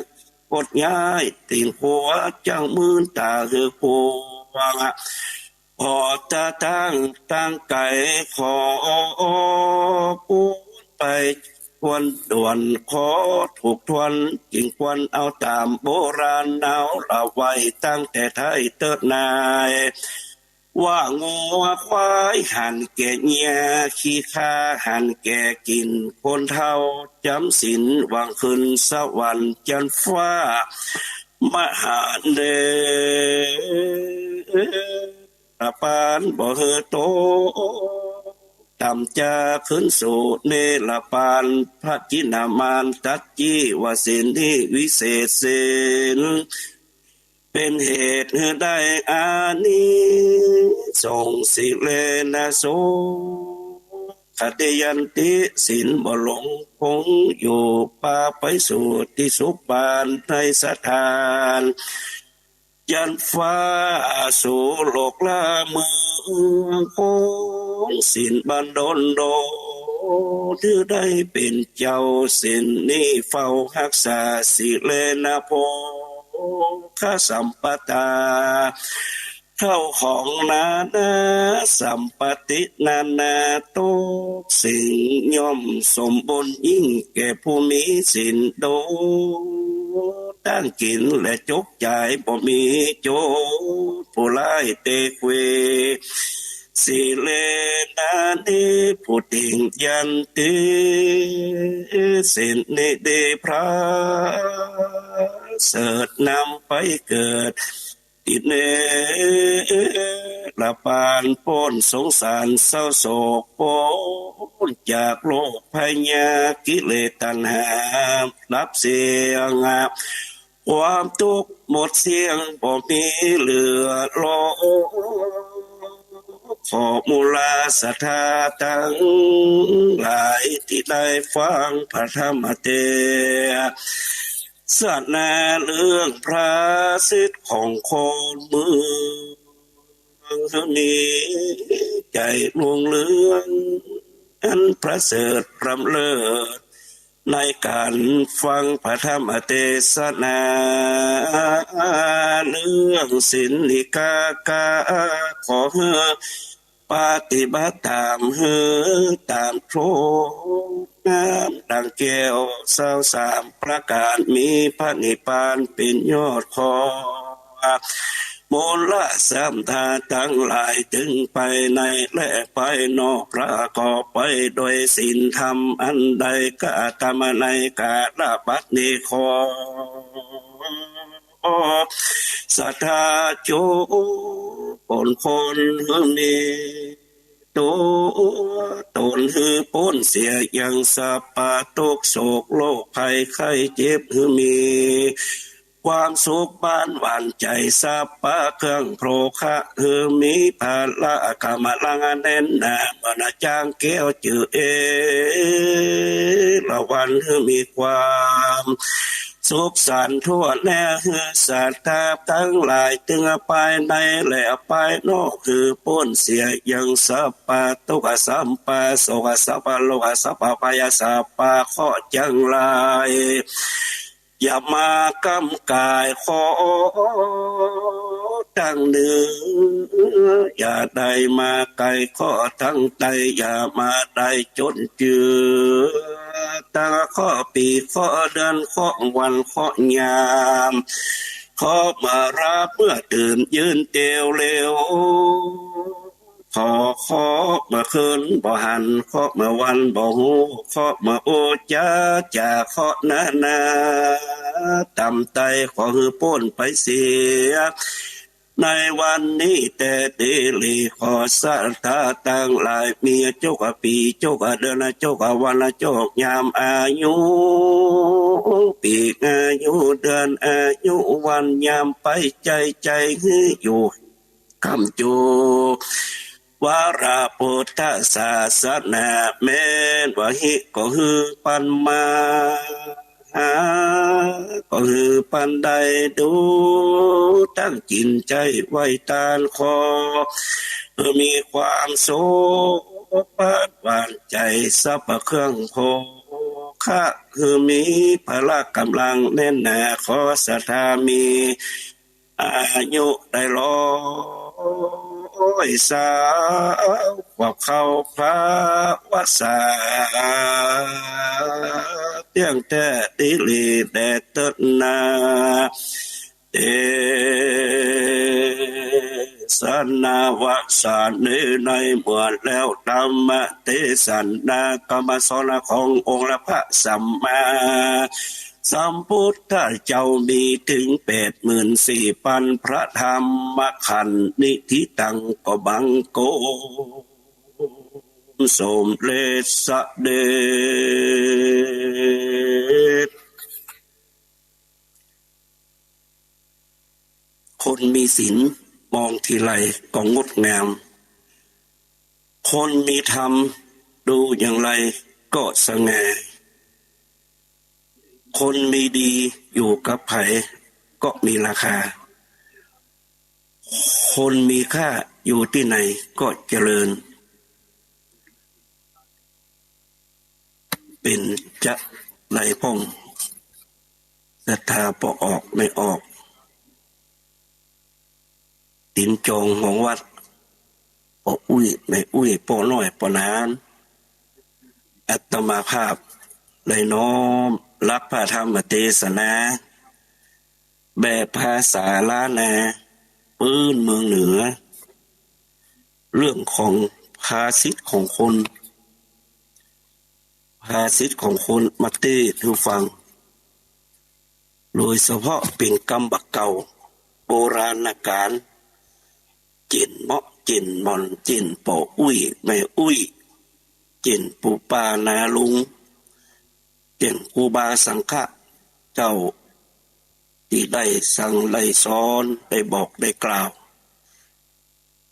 กดย้ายตี๋นขวา จ้างมืนต๋าหื้อกว้าง ขอตาตั้งตั้งไก๋ ขอปูนไปควรด่วน ขอถูกทวน จึงควรเอาต๋ามโบราณ เอาละไว้ตั้งแต่ไท้เติ๊ดนาย ว่างัวควายหันแก่เยีย ขี้ข้าหันแก่กิ๋น คนเฒ่าจ๋ำศีลหวังขึ้นสวรรค์ จันทร์ฟ้ามหาเดช ละปานบ่หื้อตกต่ำ จะขึ้นสู่เนรปาน พระจินมานตัดจี้ว่าศีลนี้วิเศษศีล เป๋นเหตุหื้อได้อานิสงส์ สิเลนะโสขะเตยันติ ศีลบ่หลงคงอยู่ ปาไปสู่ตี้สุขบานในสถาน จันทร์ฟ้าสู่โลกละเมืองคง ศีลบันดลโดน ถือได้เป๋นเจ้า ศีลนี้เฝ้าฮักษา สิเลนะโภคสัมปตา เข้าของนานาสัมปตินานา ตุ๊กสิ่งย่อมสมบูรณ์ยิ่ง แก่ผู้มีศีลโดน ตั้งกิ๋นและจกจ่าย บ่มีโจรผู้ร้ายเตะเขว สิเลนะนิพพุติงยันติ ศีลนี้ดีประเสริฐ นำไปเกิด ตี้เนรปาน ป๊นสงสารเศร้าโศก ป๊นจากโรคพยาธิกิเลสตัณหา ดับเสี้ยงความตุ๊กข์หมดเสี้ยง บ่มีเหลือหลอ ขอมูลาศรัทธาตังหลาย ตี้ได้ฟังพระธรรมเตสนา เรื่องพระสิทธิ์ของคนเมือง หื้อมีใจ๋รุ่งเรือง อันประเสริฐล้ำเลิศ ในก๋านฟังพระธรรมเตสนา เรื่องศีลนิกากา ขอหื้อปฏิบัติต๋าม หื้อต๋ามโทษงามดังแก้วซาวสามประก๋าน มีพระนิพพานเป๋นยอดของ มูลศรัทธาตังหลาย ตึงไปในและไปนอก พระก็ไปโดยศีลธรรมอันใด กระทำในกาลบัดนี้ขอ ศรัทธาจุคนคนหื้อมี ตั๋วต๋นหื้อป๊นเสียยังสัพพะตุ๊กข์โศกโรคภัยไข้เจ็บ หื้อมีความสุขบานหวานใจ๋ สัพพะเครื่องโภคะ หื้อมีพละก๋ำลังแน่นหนา เหมือนจางแก้วจื้อเอราวัณ หื้อมีความ สุขสันต์ทั่วแน่ หื้อศรัทธาตังหลาย ตึงภายในและภายนอก หื้อป๊นเสียยังสัพพะทุกข์ สัพพะโศก สัพพะโรค สัพพะภัย สัพพะเคราะห์จังหลาย อย่ามากำก๋ายเคราะห์ตังเหนือ อย่าได้มาก๋ายเคราะห์ตังใต้ อย่ามาได้จนเจือ ตังเคราะห์ปี๋ เคราะห์เดือน เคราะห์วัน เคราะห์ยาม เคราะห์เมื่อหลับเมื่อตื่น ยืนเตียวเร็ว ขอเคราะห์เมื่อคืนบ่หัน เคราะห์เมื่อวันบ่ฮู้ เคราะห์เมื่ออู้จ๋า จ๋าเคราะห์นานา ต่ำใต้ขอหื้อป๊นไปเสีย ในวันนี้แต่ดีหลี ขอศรัทธาตังหลาย มีโจคปี๋ โจคเดือน โจควัน โจคยาม อายุปี๋ อายุเดือน อายุวัน ยามไป ใจ๋ ใจ๋หื้ออยู่ ก้ำจุ วรพุทธศาสนา แม่นว่าฮิก็หื้อปันมา หาก็หื้อปันได้ ดูตั้งจิตใจ๋ไหว้ตาน ขอหื้อมีความสุข ปาดหวานใจ๋ สัพพะเครื่องโภคะ หื้อมีพละก๋ำลังแน่นหนา ขอศรัทธามี อายุได้ร้อยสาวขวบเข้าพรรษา เตี้ยงแต๊ดีหลีแด่เต๊อะนา เตสนาวสาเน ในเมื่อแล้วธรรมเตสนากำสอนขององค์พระสัมมาสัมพุทธเจ้า มีเถิงแปดหมื่นสี่ปันพระธรรมขันธ์ นิธิตังก็บังคมสมเร็จเสด็จ คนมีศีลมองทีไรก็งดงาม คนมีธรรมดูอย่างไรก็สง่า คนมีดีอยู่กับใผก็มีราคา คนมีค่าอยู่ตี้ไหนก็เจริญ เป๋นจะไรพ่อง ศรัทธาป้อออกแม่ออก ตินจองของวัด ป้ออุ๊ยแม่อุ๊ย ป้อน้อยป้อหนาน อาตมาภาพได้น้อมรับพระธรรมเตสนา แบบภาษาล้านนา ปื้นเมืองเหนือ เรื่องของภาษิตของคน ภาษิตของคนมาเตสน์หื้อฟัง โดยเฉพาะเป๋นกำบ่าเก่า โบราณกาล เจ้นเมาะเจ้นหม่อน เจ้นป้ออุ๊ยแม่อุ๊ย เจ้นปู่ป้าน้าลุง เจ้นครูบาสังฆะเจ้า ตี้ได้สั่งได้สอน ได้บอกได้กล่าว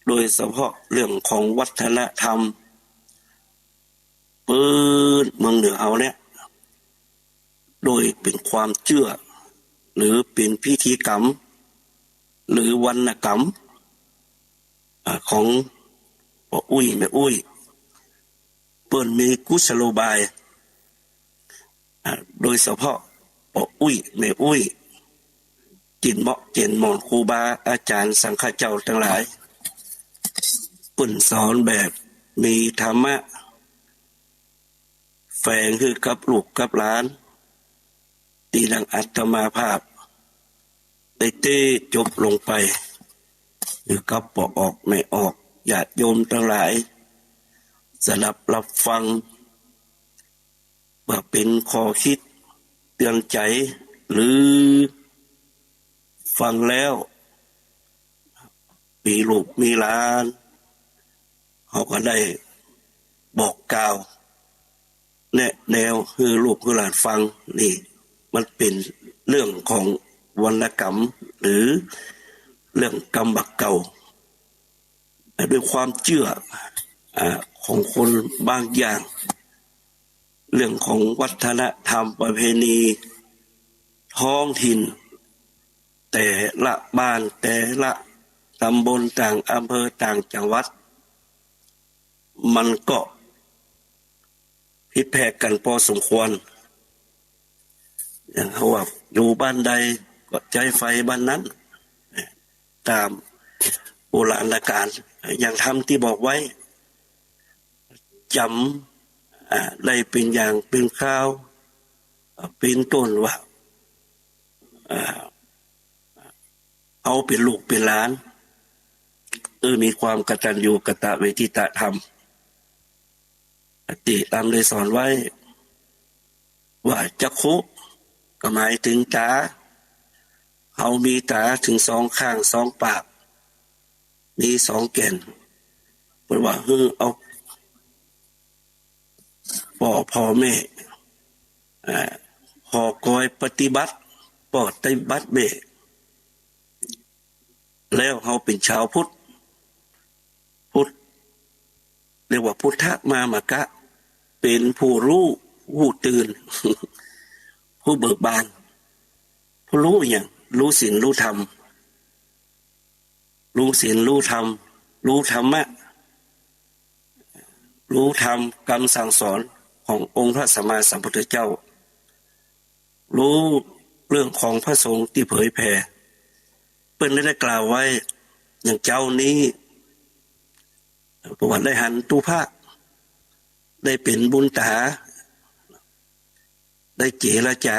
โดยเฉพาะเรื่องของวัฒนธรรม ปื้นเมืองเหนือเฮาเนี่ย โดยเป๋นความเจื้อ หรือเป๋นพิธีกรรม หรือวรรณกรรม อ่า ของป้ออุ๊ยแม่อุ๊ย เปิ้นมีกุศโลบาย อ่า โดยเฉพาะป้ออุ๊ยแม่อุ๊ย เจ้นเมาะเจ้นหม่อน ครูบาอาจ๋ารย์สังฆะเจ้าตังหลาย เปิ้นสอนแบบมีธรรมะ แฝงหื้อกับลูกกับหลาน ตี้ดังอาตมาภาพได้เตสน์จบลงไป หื้อกับป้อออกแม่ออก ญาติโยมตังหลาย สดับฮับฟัง เปื้อเป๋นข้อคิดเตือนใจ๋ หรือฟังแล้ว มีลูกมีหลาน เฮาก็ได้บอกกล่าว แนะแนวหื้อลูกหื้อหลานฟัง นี่มันเป๋นเรื่องของวรรณกรรม หรือเรื่องกำบ่าเก่า ด้วยความเจื้อ อ่า ของคนบางอย่าง เรื่องของวัฒนธรรมประเพณี ท้องถิ่น แต่ละบ้าน แต่ละตำบล ต่างอำเภอ ต่างจังหวัด มันก็ผิดแผกกั๋นพอสมควร อย่างเขาว่าอยู่บ้านใดก็ใจ๊ไฟบ้านนั้น ต๋ามโบราณกาล อย่างธรรมตี้บอกไว้ จ๋ำ อ่า ได้เป๋นอย่างเป๋นคราว อ่า เป๋นต้นว่า อ่า เฮาเป๋นลูกเป๋นหลาน เออ มีความกตัญญูกตเวทิตธรรม ตี้ต๋ามได้สอนไว้ ว่าจักขุ ก็หมายเถิงต๋า เฮามีต๋าเถิงสองข้างสองปาก มีสองแก่น เปิ้นว่าหื้อเอาป้อพ่อแม่ อ่า ผ่อกอยปฏิบัติ ป้อปฏิบัติแม่ แล้วเฮาเป๋นชาวพุทธ พุทธ เรียกว่าพุทธมามกะ เป๋นผู้ฮู้ ฮู้ตื่น ผู้เบิกบาน ผู้ฮู้อะหยัง ฮู้ศีล ฮู้ธรรม ฮู้ศีล ฮู้ธรรม ฮู้ธรรมะ ฮู้ธรรมกำสั่งสอนขององค์พระสัมมาสัมพุทธเจ้า ฮู้เรื่องของพระสงฆ์ตี้เผยแผ่ เปิ้นได้กล่าวไว้ อย่างเจ้านี้ ประวัติได้หันตู้พระ ได้เป๋นบุญต๋า ได้เจรจา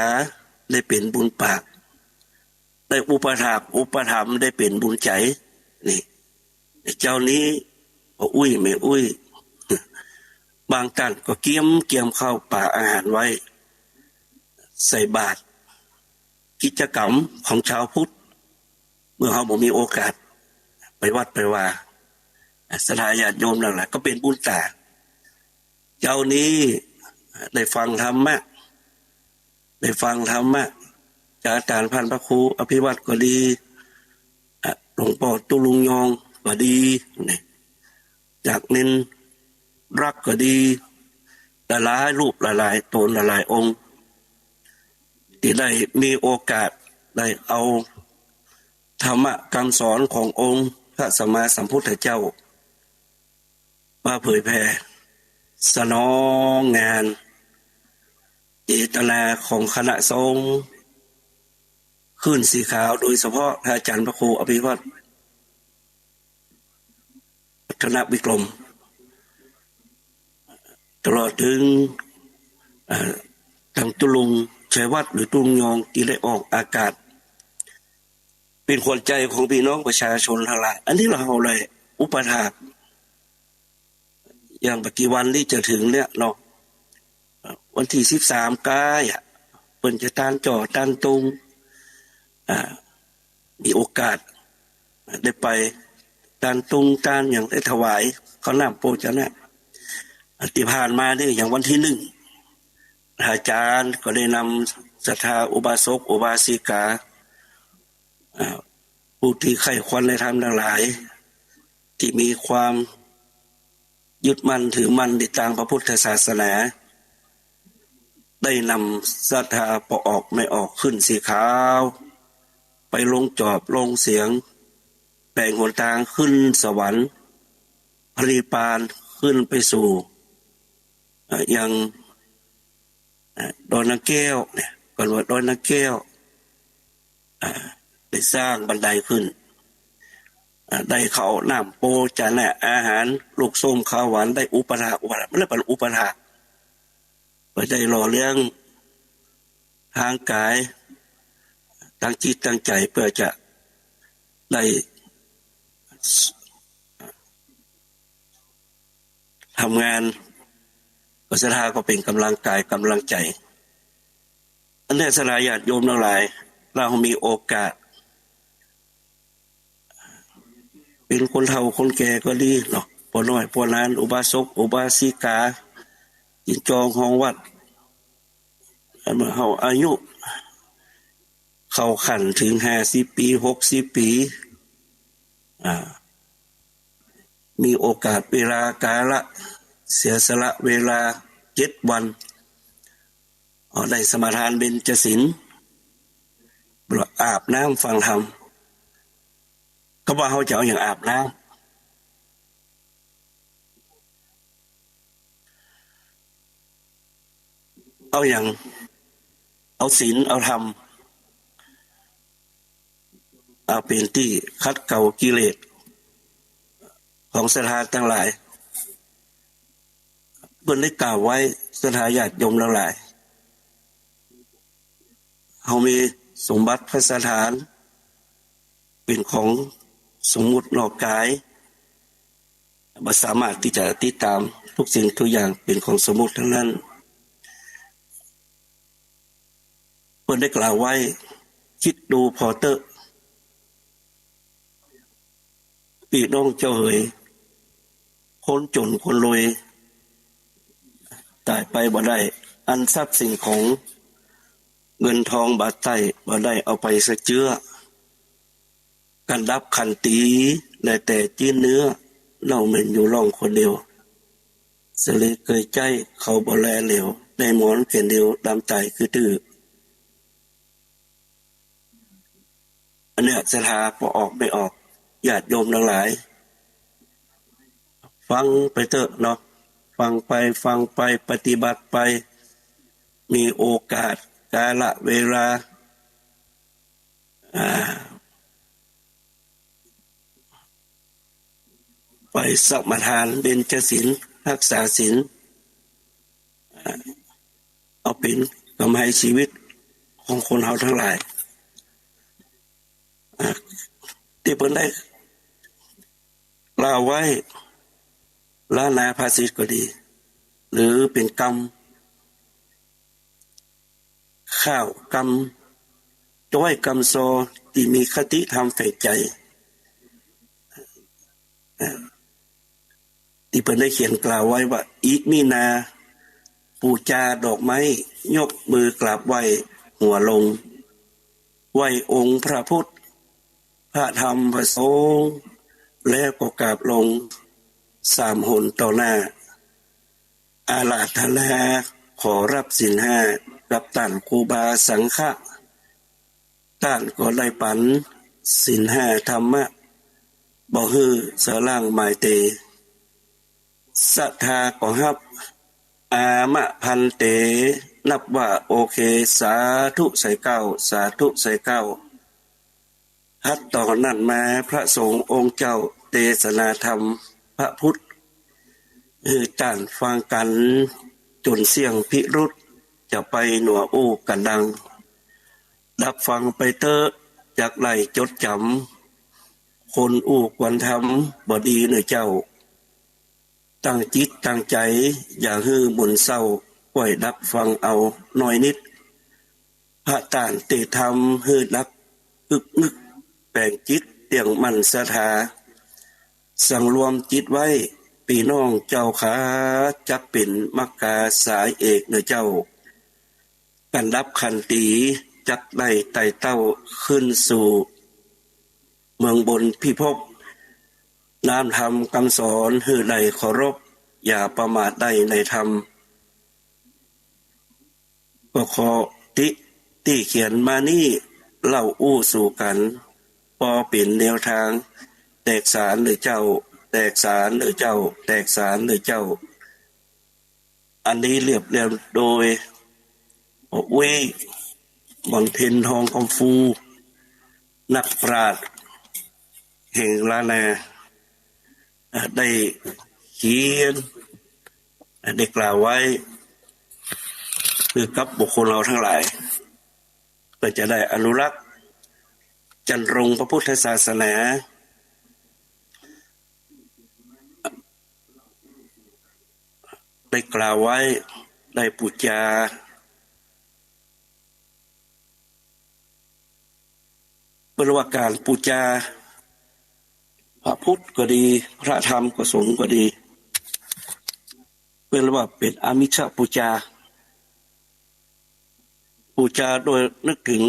ได้เป๋นบุญปาก ได้อุปถากอุปถัมภ์ ได้เป๋นบุญใจ๋ นี่ เจ้านี้ก็อุ้ยแม่อุ้ย บางต้านก็เกียม เกียมข้าวป๋าอาหารไว้ ใส่บาตร กิจกรรมของชาวพุทธ เมื่อเฮาบ่มีโอกาสไปวัดไปวา ศรัทธาญาติโยมตังหลาย ก็เป๋นบุญต๋า เจ้านี้ได้ฟังธรรมะ ได้ฟังธรรมะ จากอาจ๋ารย์พันพระครูอภิวัตรก็ดี อ่ะ หลวงป้อตุ๊ลุงยองก็ดี นี่ จากเณรรักก็ดี หลายๆ รูปหลายๆ ต๋นหลายๆ องค์ ตี้ได้มีโอกาสได้เอาธรรมะกำสอนขององค์พระสัมมาสัมพุทธเจ้า มาเผยแผ่สนองงานเจตนาของคณะสงฆ์คลื่นสีขาว โดยเฉพาะพระอาจ๋ารย์พระครูอภิวัตร วัฒนวิกรม ตลอดเถิง เอ่อ ตังตุ๊ลุงชัยวัฒน์ หรือตุ๊ลุงยอง ตี้ได้ออกอากาศ เป๋นขวัญใจ๋ของปี้น้องประชาชนตังหลาย อันนี้เฮาได้อุปถาก อย่างบ่กี่วันนี้จะเถิงเนี่ยเนาะ วันตี้สิบสามก้ายอะ เปิ้นจะตานจ่อตานตุง อ่า มีโอกาสได้ไปตานตุงตานหยัง ได้ถวายข้าวน้ำโภชนะ ตี้ผ่านมานี่ อย่างวันตี้หนึ่ง อาจ๋ารย์ก็ได้นำศรัทธาอุบาสกอุบาสิกา อ่า ผู้ตี้ใค่ควรในธรรมตังหลาย ตี้มีความยึดมั่นถือมั่นในตางพระพุทธศาสนา ได้นำศรัทธาป้อออกแม่ออกคลื่นสีขาว ไปลงจอบลงเสียง แป๋งหนตางขึ้นสวรรค์ พระนิพพาน ขึ้นไปสู่ เอ่อ ยัง เอ่อ ดอยนางแก้วเนี่ย เปิ้นว่าดอยนางแก้ว อ่า ได้สร้างบันไดขึ้น อ่า ได้ข้าวน้ำโภชนะอาหาร ลูกส้มข้าวหวาน ได้อุปถาก อุปถาก มันเรียกว่าอุปถาก เปื้อได้หล่อเลี้ยงตางก๋าย ตางจิตตางใจ๋ เปื้อจะได้ ทำงาน ก็ศรัทธาก็เป๋นก๋ำลังกายก๋ำลังใจ๋ อันนี้ศรัทธาญาติโยมตังหลาย เฮามีโอกาส เป๋นคนเฒ่าคนแก่ก็ดีเนาะ ป้อน้อยป้อหลาน อุบาสกอุบาสิกา ตี้จองห้องวัด เมื่อเฮาอายุเข้าขั้นเถิงห้าสิบปี๋ หกสิบปี๋ อ่า มีโอกาสเวลากาละ เสียสละเวลาเจ็ดวัน เอาได้สมาทานเบญจศีล อาบน้ำฟังธรรม ก็ว่าเฮาจะเอาหยังอาบน้ำ เอาหยัง เอาศีล เอาธรรม เอาเป๋นตี้ขัดเกลากิเลสของศรัทธาตังหลาย เปิ้นได้กล่าวไว้ ศรัทธาญาติโยมตังหลาย เฮามีสมบัติภัสสถาน เป๋นของสมมุตินอกกาย บ่สามารถตี้จะติดต๋าม ทุกสิ่งทุกอย่างเป๋นของสมมุติตังนั้น เปิ้นได้กล่าวไว้ กึ๊ดดูผ่อเต๊อะ ปี้น้องเจ้าเหย คนจ๋นคนรวย ต๋ายไปบ่ได้ อันทรัพย์สิ่งของ เงินทองบาทใต้ บ่ได้เอาไปสักเจื้อ กันดับขันตี ได้แต่จิ๊นเนื้อ เน่าเหม็นอยู่ร่องคนเดียว สะเลเกยใจ๊ เขาบ่แลเหลียว ได้หมอนแก่นเดียว ดำต๋ายคือตื้อ อันเนี้ยศรัทธาปอออกไม่ออก ญาติโยมตังหลาย ฟังไปเต๊อะเนาะ ฟังไป ฟังไป ปฏิบัติไป มีโอกาส กาละเวลา อ่า ไปสมาทานเบญจศีล ฮักษาศีล อ่า เอาเป๋นกำไฮชีวิตของคนเฮาตังหลาย อ่า ตี้เปิ้นได้กล่าวไว้ ล้านนาภาษิตก็ดี หรือเป๋นกำ ข้าวกำ จ้อยกำซอ ตี้มีคติธรรมแฝงใจ๋ ตี้เปิ้นได้เขียนกล่าวไว้ว่า อิมินา ปู๋จาดอกไม้ ยกมือกราบไหว้หัวลง ไหว้องค์พระพุทธ พระธรรม พระสงฆ์ แล้วก็กราบลงสามหนต่อหน้า อาราธนาขอฮับศีลห้ากับต้านครูบาสังฆะ ต้านก็ได้ปั๋นศีลห้าธรรมะ บ่หื้อสะล่างหมายเต ศรัทธาก็ฮับ อามะภันเต นับว่าโอเค สาธุไสเก้า สาธุไสเก้า หัดต่อนั้นมาพระสงฆ์องค์เจ้าเตสนาธรรมพระพุทธ หื้อต้านฟังกั๋นจ๋นเสี้ยงพิรุธ จะไปหนัวอู้กั๋นดัง ดับฟังไปเต๊อะ จักได้จดจ๋ำ คนอู้ควรธรรมบ่ดีเน่อเจ้า ตั้งจิตตั้งใจ๋ อย่าหื้อหมุนเศร้า ก้อยดับฟังเอาน้อยนิด พระต้านเตธรรมหื้อดับ อึกนึกแป๋งจิตเตี้ยงมั่นศรัทธา สังรวมจิตไว้ ปี้น้องเจ้าข้า จักเป๋นมัคคาสายเอกเน่อเจ้า กันดับขันตี จักได้ไต่เต้าขึ้นสู่เมืองบนพิภพ น้อมธรรมกำสอนหื้อได้เคารพ อย่าประมาทได้ในธรรม ก็ขอติ ตี้เขียนมานี้ เล่าอู้สู่กั๋น ปอเป๋นแนวตาง แตกสานเน่อเจ้า แตกสานเน่อเจ้า แตกสานเน่อเจ้า อันนี้เรียบเรียงโดย อุ๊ย บำเพ็ญทองคำฟู นักปราชญ์แห่งล้านนา เอ่อ ได้เขียน เอ่อ ได้กล่าวไว้ คือกับบุคคลเราทั้งหลาย เพื่อจะได้อนุรักษ์ จรรรงค์พระพุทธศาสนา ได้กล่าวไว้ ได้ปู๋จา เปิ้นว่าก๋านปู๋จา พระพุทธก็ดี พระธรรมก็สงฆ์ก็ดี เปิ้นว่าเป๋นอามิชปู๋จา ปู๋จาโดยนึกเถิง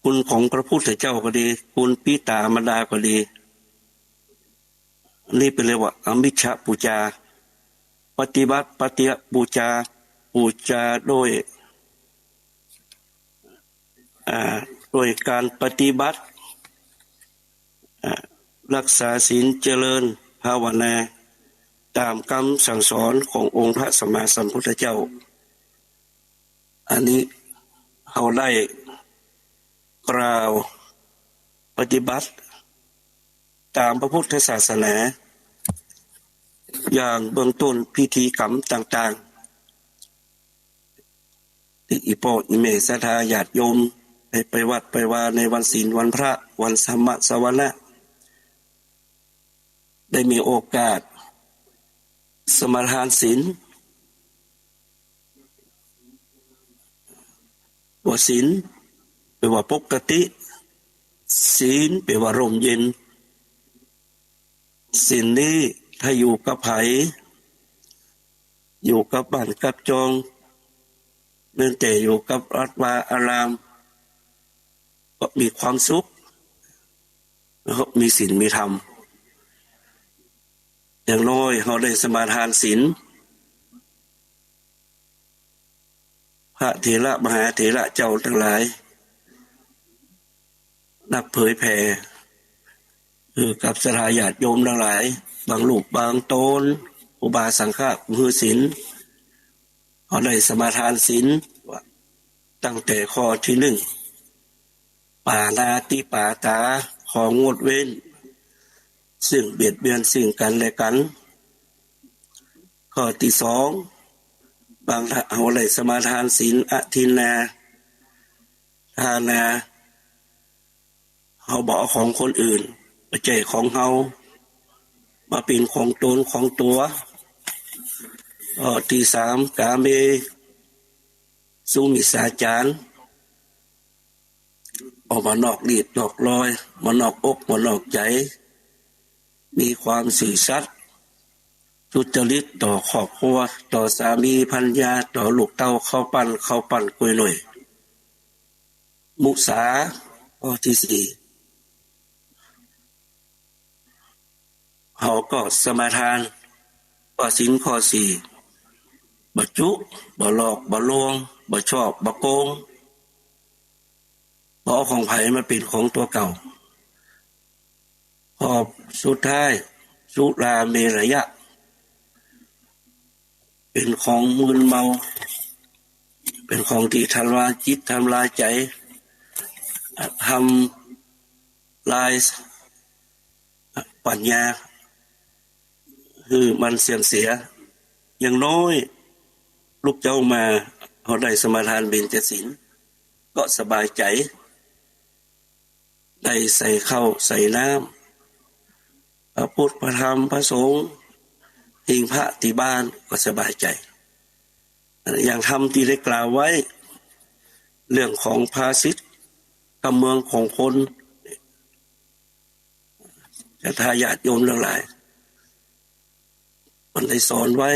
คุณของพระพุทธเจ้าก็ดี คุณปิต๋ามารดาก็ดี นี่เปิ้นเรียกว่าอามิชปู๋จา ปฏิบัติปฏิปู๋จา ปู๋จาโดย อ่า โดยก๋านปฏิบัติ อ่า รักษาศีล เจริญภาวนา ต๋ามกำสั่งสอนขององค์พระสัมมาสัมพุทธเจ้า อันนี้เฮาได้กล่าวปฏิบัติต๋ามพระพุทธศาสนา อย่างเบื้องต้นพิธีกรรมต่างๆ ตี้อี่ป้ออี่แม่ศรัทธาญาติโยม ไป ไปวัดไปวาในวันศีลวันพระ วันธรรมสวนะ ได้มีโอกาสสมาทานศีล ว่าศีลแปลว่าปกติ ศีลแปลว่าร่มเย็น ศีลนี้ถ้าอยู่กับใผ อยู่กับบ้านกับจอง แม้แต่อยู่กับวัดวาอาราม ก็มีความสุข แล้วก็มีศีลมีธรรม อย่างน้อยเฮาได้สมาทานศีล พระเถระมหาเถระเจ้าตังหลาย นักเผยแผ่ คือกับศรัทธาญาติโยมตังหลาย บางรูปบางต๋น อุบาสังฆะผู้หื้อศีล เฮาได้สมาทานศีล ตั้งแต่ข้อตี้นึ่ง ปาณาติปาตา ข้องดเว้น ซึ่งเบียดเบียนซึ่งกั๋นและกั๋น ข้อตี้สอง บางเฮาได้สมาทานศีลอทินนาทานา เฮาบ่เอาของคนอื่น บ่ใจ้ของเฮา มาเป๋นของต๋นของตั๋ว ข้อตี้สาม กาเมสุมิจฉาจาร ออกมานอกลีดนอกลอย มานอกอกมานอกใจ๋ มีความซื่อสัตย์ สุจริตต่อครอบครัว ต่อสามีภรรยา ต่อลูกเต้า ข้าวปั้น ข้าวปั้นกล้วยหน่วย มุสา ข้อตี้สี่ เฮาก็สมาทาน ว่าศีลข้อสี่ บ่จุ บ่หลอก บ่ลวง บ่ฉ้อ บ่โกง บ่เอาของใผมาเป๋นของตั๋วเก่า ข้อสุดท้าย สุราเมรยะ เป๋นของมึนเมา เป๋นของตี้ทำลายจิต ทำลายใจ๋ ทำลายปัญญา หื้อมันเสื่อมเสีย อย่างน้อยลูกเจ้ามา เฮาได้สมาทานเบญจศีล ก็สบายใจ๋ ได้ใส่ข้าวใส่น้ำ พระพุทธ พระธรรม พระสงฆ์ หิ้งพระตี้บ้านก็สบายใจ๋ อย่างธรรมตี้ได้กล่าวไว้ เรื่องของภาษิต กำเมืองของคน ศรัทธาญาติโยมตังหลาย เปิ้นได้สอนไว้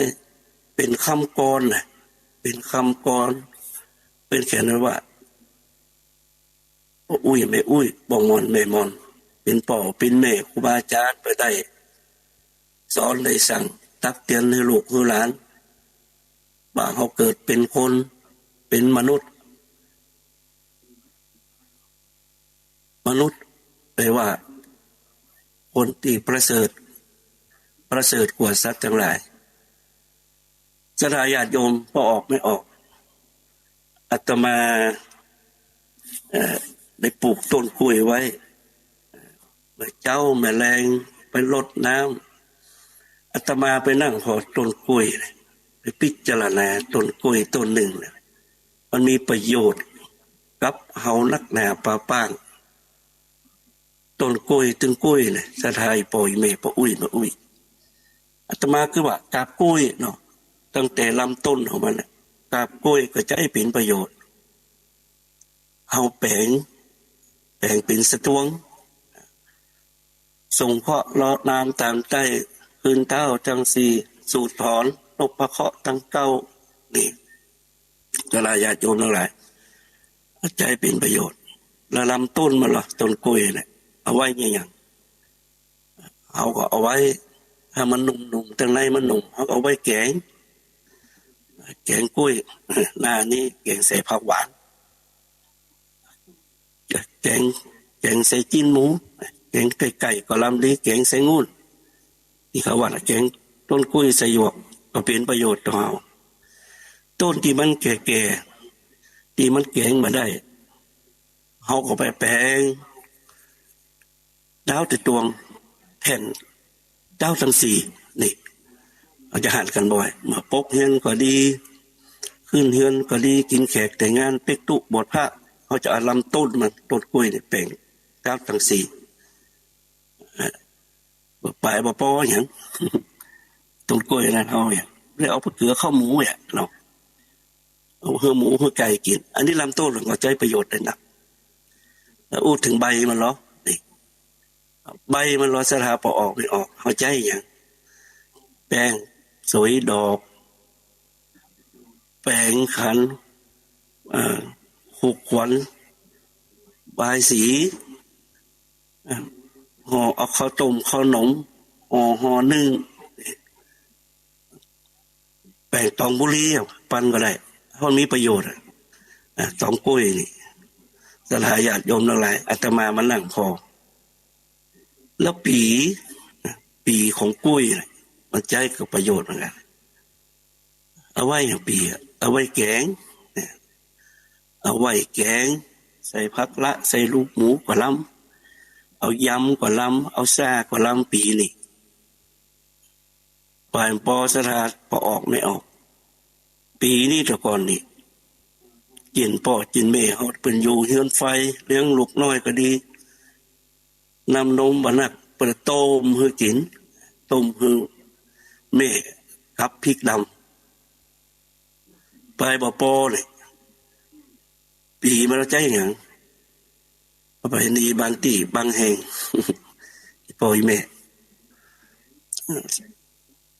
เป๋นกำกลอนนะ เป๋นกำกลอน เปิ้นเขียนไว้ว่า ป้ออุ๊ยแม่อุ๊ย ป้อม่อนแม่ม่อน เป๋นป้อเป๋นแม่ครูบาอาจ๋ารย์ เปิ้นได้สอนได้สั่งตักเตือนหื้อลูกหื้อหลาน ว่าเฮาเกิดเป๋นคน เป๋นมนุษย์ มนุษย์แปลว่าคนตี้ประเสริฐ ประเสริฐกว่าสัตว์ตังหลาย ศรัทธาญาติโยม ป้อออกแม่ออก อาตมา เอ่อ ได้ปลูกต้นกล้วยไว้ แม่เจ๊าแม่แลงไปรดน้ำ อาตมาไปนั่งผ่อต้นกล้วย ไปพิจารณาต้นกล้วยต้นนึ่งนะ มันมีประโยชน์กับเฮานักหนาปาป๊าง ต้นกล้วยตึงกล้วยนะ ศรัทธาป้อแม่ป้ออุ๊ยแม่อุ๊ย อาตมาคือว่ากาบกล้วยเนาะ ตั้งแต่ลำต้นของมันนะ กาบกล้วยก็ใจ๊เป๋นประโยชน์ เฮาแป๋ง แป๋งเป๋นสตวง สงเคราะห์เลาะน้ำต๋ามใต้ คืนเต๊าตังสี่ สูดถอนนพเคราะห์ตังเก้า นี่ ศรัทธาญาติโยมตังหลาย ใจ๊เป๋นประโยชน์ แล้วลำต้นมันล่ะ ต้นกล้วยเนี่ย เอาไว้อะหยัง เฮาก็เอาไว้ ถ้ามันหนุ่มๆ ตังในมันหนุ่ม เฮาก็เอาไว้แก๋ง แก๋งกล้วย หน้านี้แก๋งใส่ผักหวาน แก๋ง แก๋งใส่จิ๊นหมู แก๋งใส่ไก่ก็ลำดี แก๋งใส่งูน ตี้เขาว่าแก๋งต้นกุ้ยใส่หยวก ก็เป๋นประโยชน์ต่อเฮา ต้นตี้มันแก่ๆ ตี้มันแก๋งบ่ได้ เฮาก็ไปแป๋ง ดาวตะตวง แผ่นดาวตังสี่ นี่ เฮาจะหันกั๋นบ่อย เมื่อปกเฮือนก็ดี ขึ้นเฮือนก็ดี กิ๋นแขกแต่งงาน เป๊กตุ๊ บวชพระ เฮาจะเอาลำต้นมัน ต้นกุ้ยนี่แป๋งดาวตังสี่ อ่ะ ปายบ่ปอหยัง ต้นกุ้ยนั้นเฮาเนี่ย ได้เอาไปเกือข้าวหมูเนี่ยเนาะ เอาหื้อหมูหื้อไก่กิ๋น อันนี้ลำต้นมันก็ใจ๊ประโยชน์ได้นัก แล้วอู้เถิงใบมันลอ นี่ ใบมันลอ ศรัทธาปอออกไม่ออก เฮาใจ๊หยัง แป้ง สวยดอก แป๋งขัน เอ่อ ขลุขวัญ บายสี เอ่อ ห่อเอาข้าวต้มข้าวหนม ห่อ ห่อนึ่ง แป๋งตองบุหรี่ ปันก็ได้ เพราะมันมีประโยชน์อะ อ่ะ ตองกุ้ยนี่ ศรัทธาญาติโยมตังหลาย อาตมามานั่งผ่อ แล้วปี๋ ปี๋ของกุ้ยน่ะ มันใจ๊เกิดประโยชน์เหมือนกั๋น เอาไว้หยังปี๋อะ เอาไว้แก๋ง เนี่ย เอาไว้แก๋ง ใส่ผักละ ใส่ลูกหมูก็ลำ เอายำก็ลำ เอาซ่าก็ลำ ปี๋นี่ ปายปอศรัทธาปอออกไม่ออก ปี๋นี่แต่ก่อนนี่ จิ่นป้อจิ่นแม่เฮาเปิ้นอยู่เฮือนไฟ เลี้ยงลูกน้อยก็ดี น้ำนมบ่หนัก เปิ้นต้มหื้อกิ๋น ต้มหื้อแม่กับพริกดำ ปายบ่ปอเลย ปี๋มาแล้วใจ๊หยัง เอาไปนี่บางตี้บางแห่ง ป้ออีแม่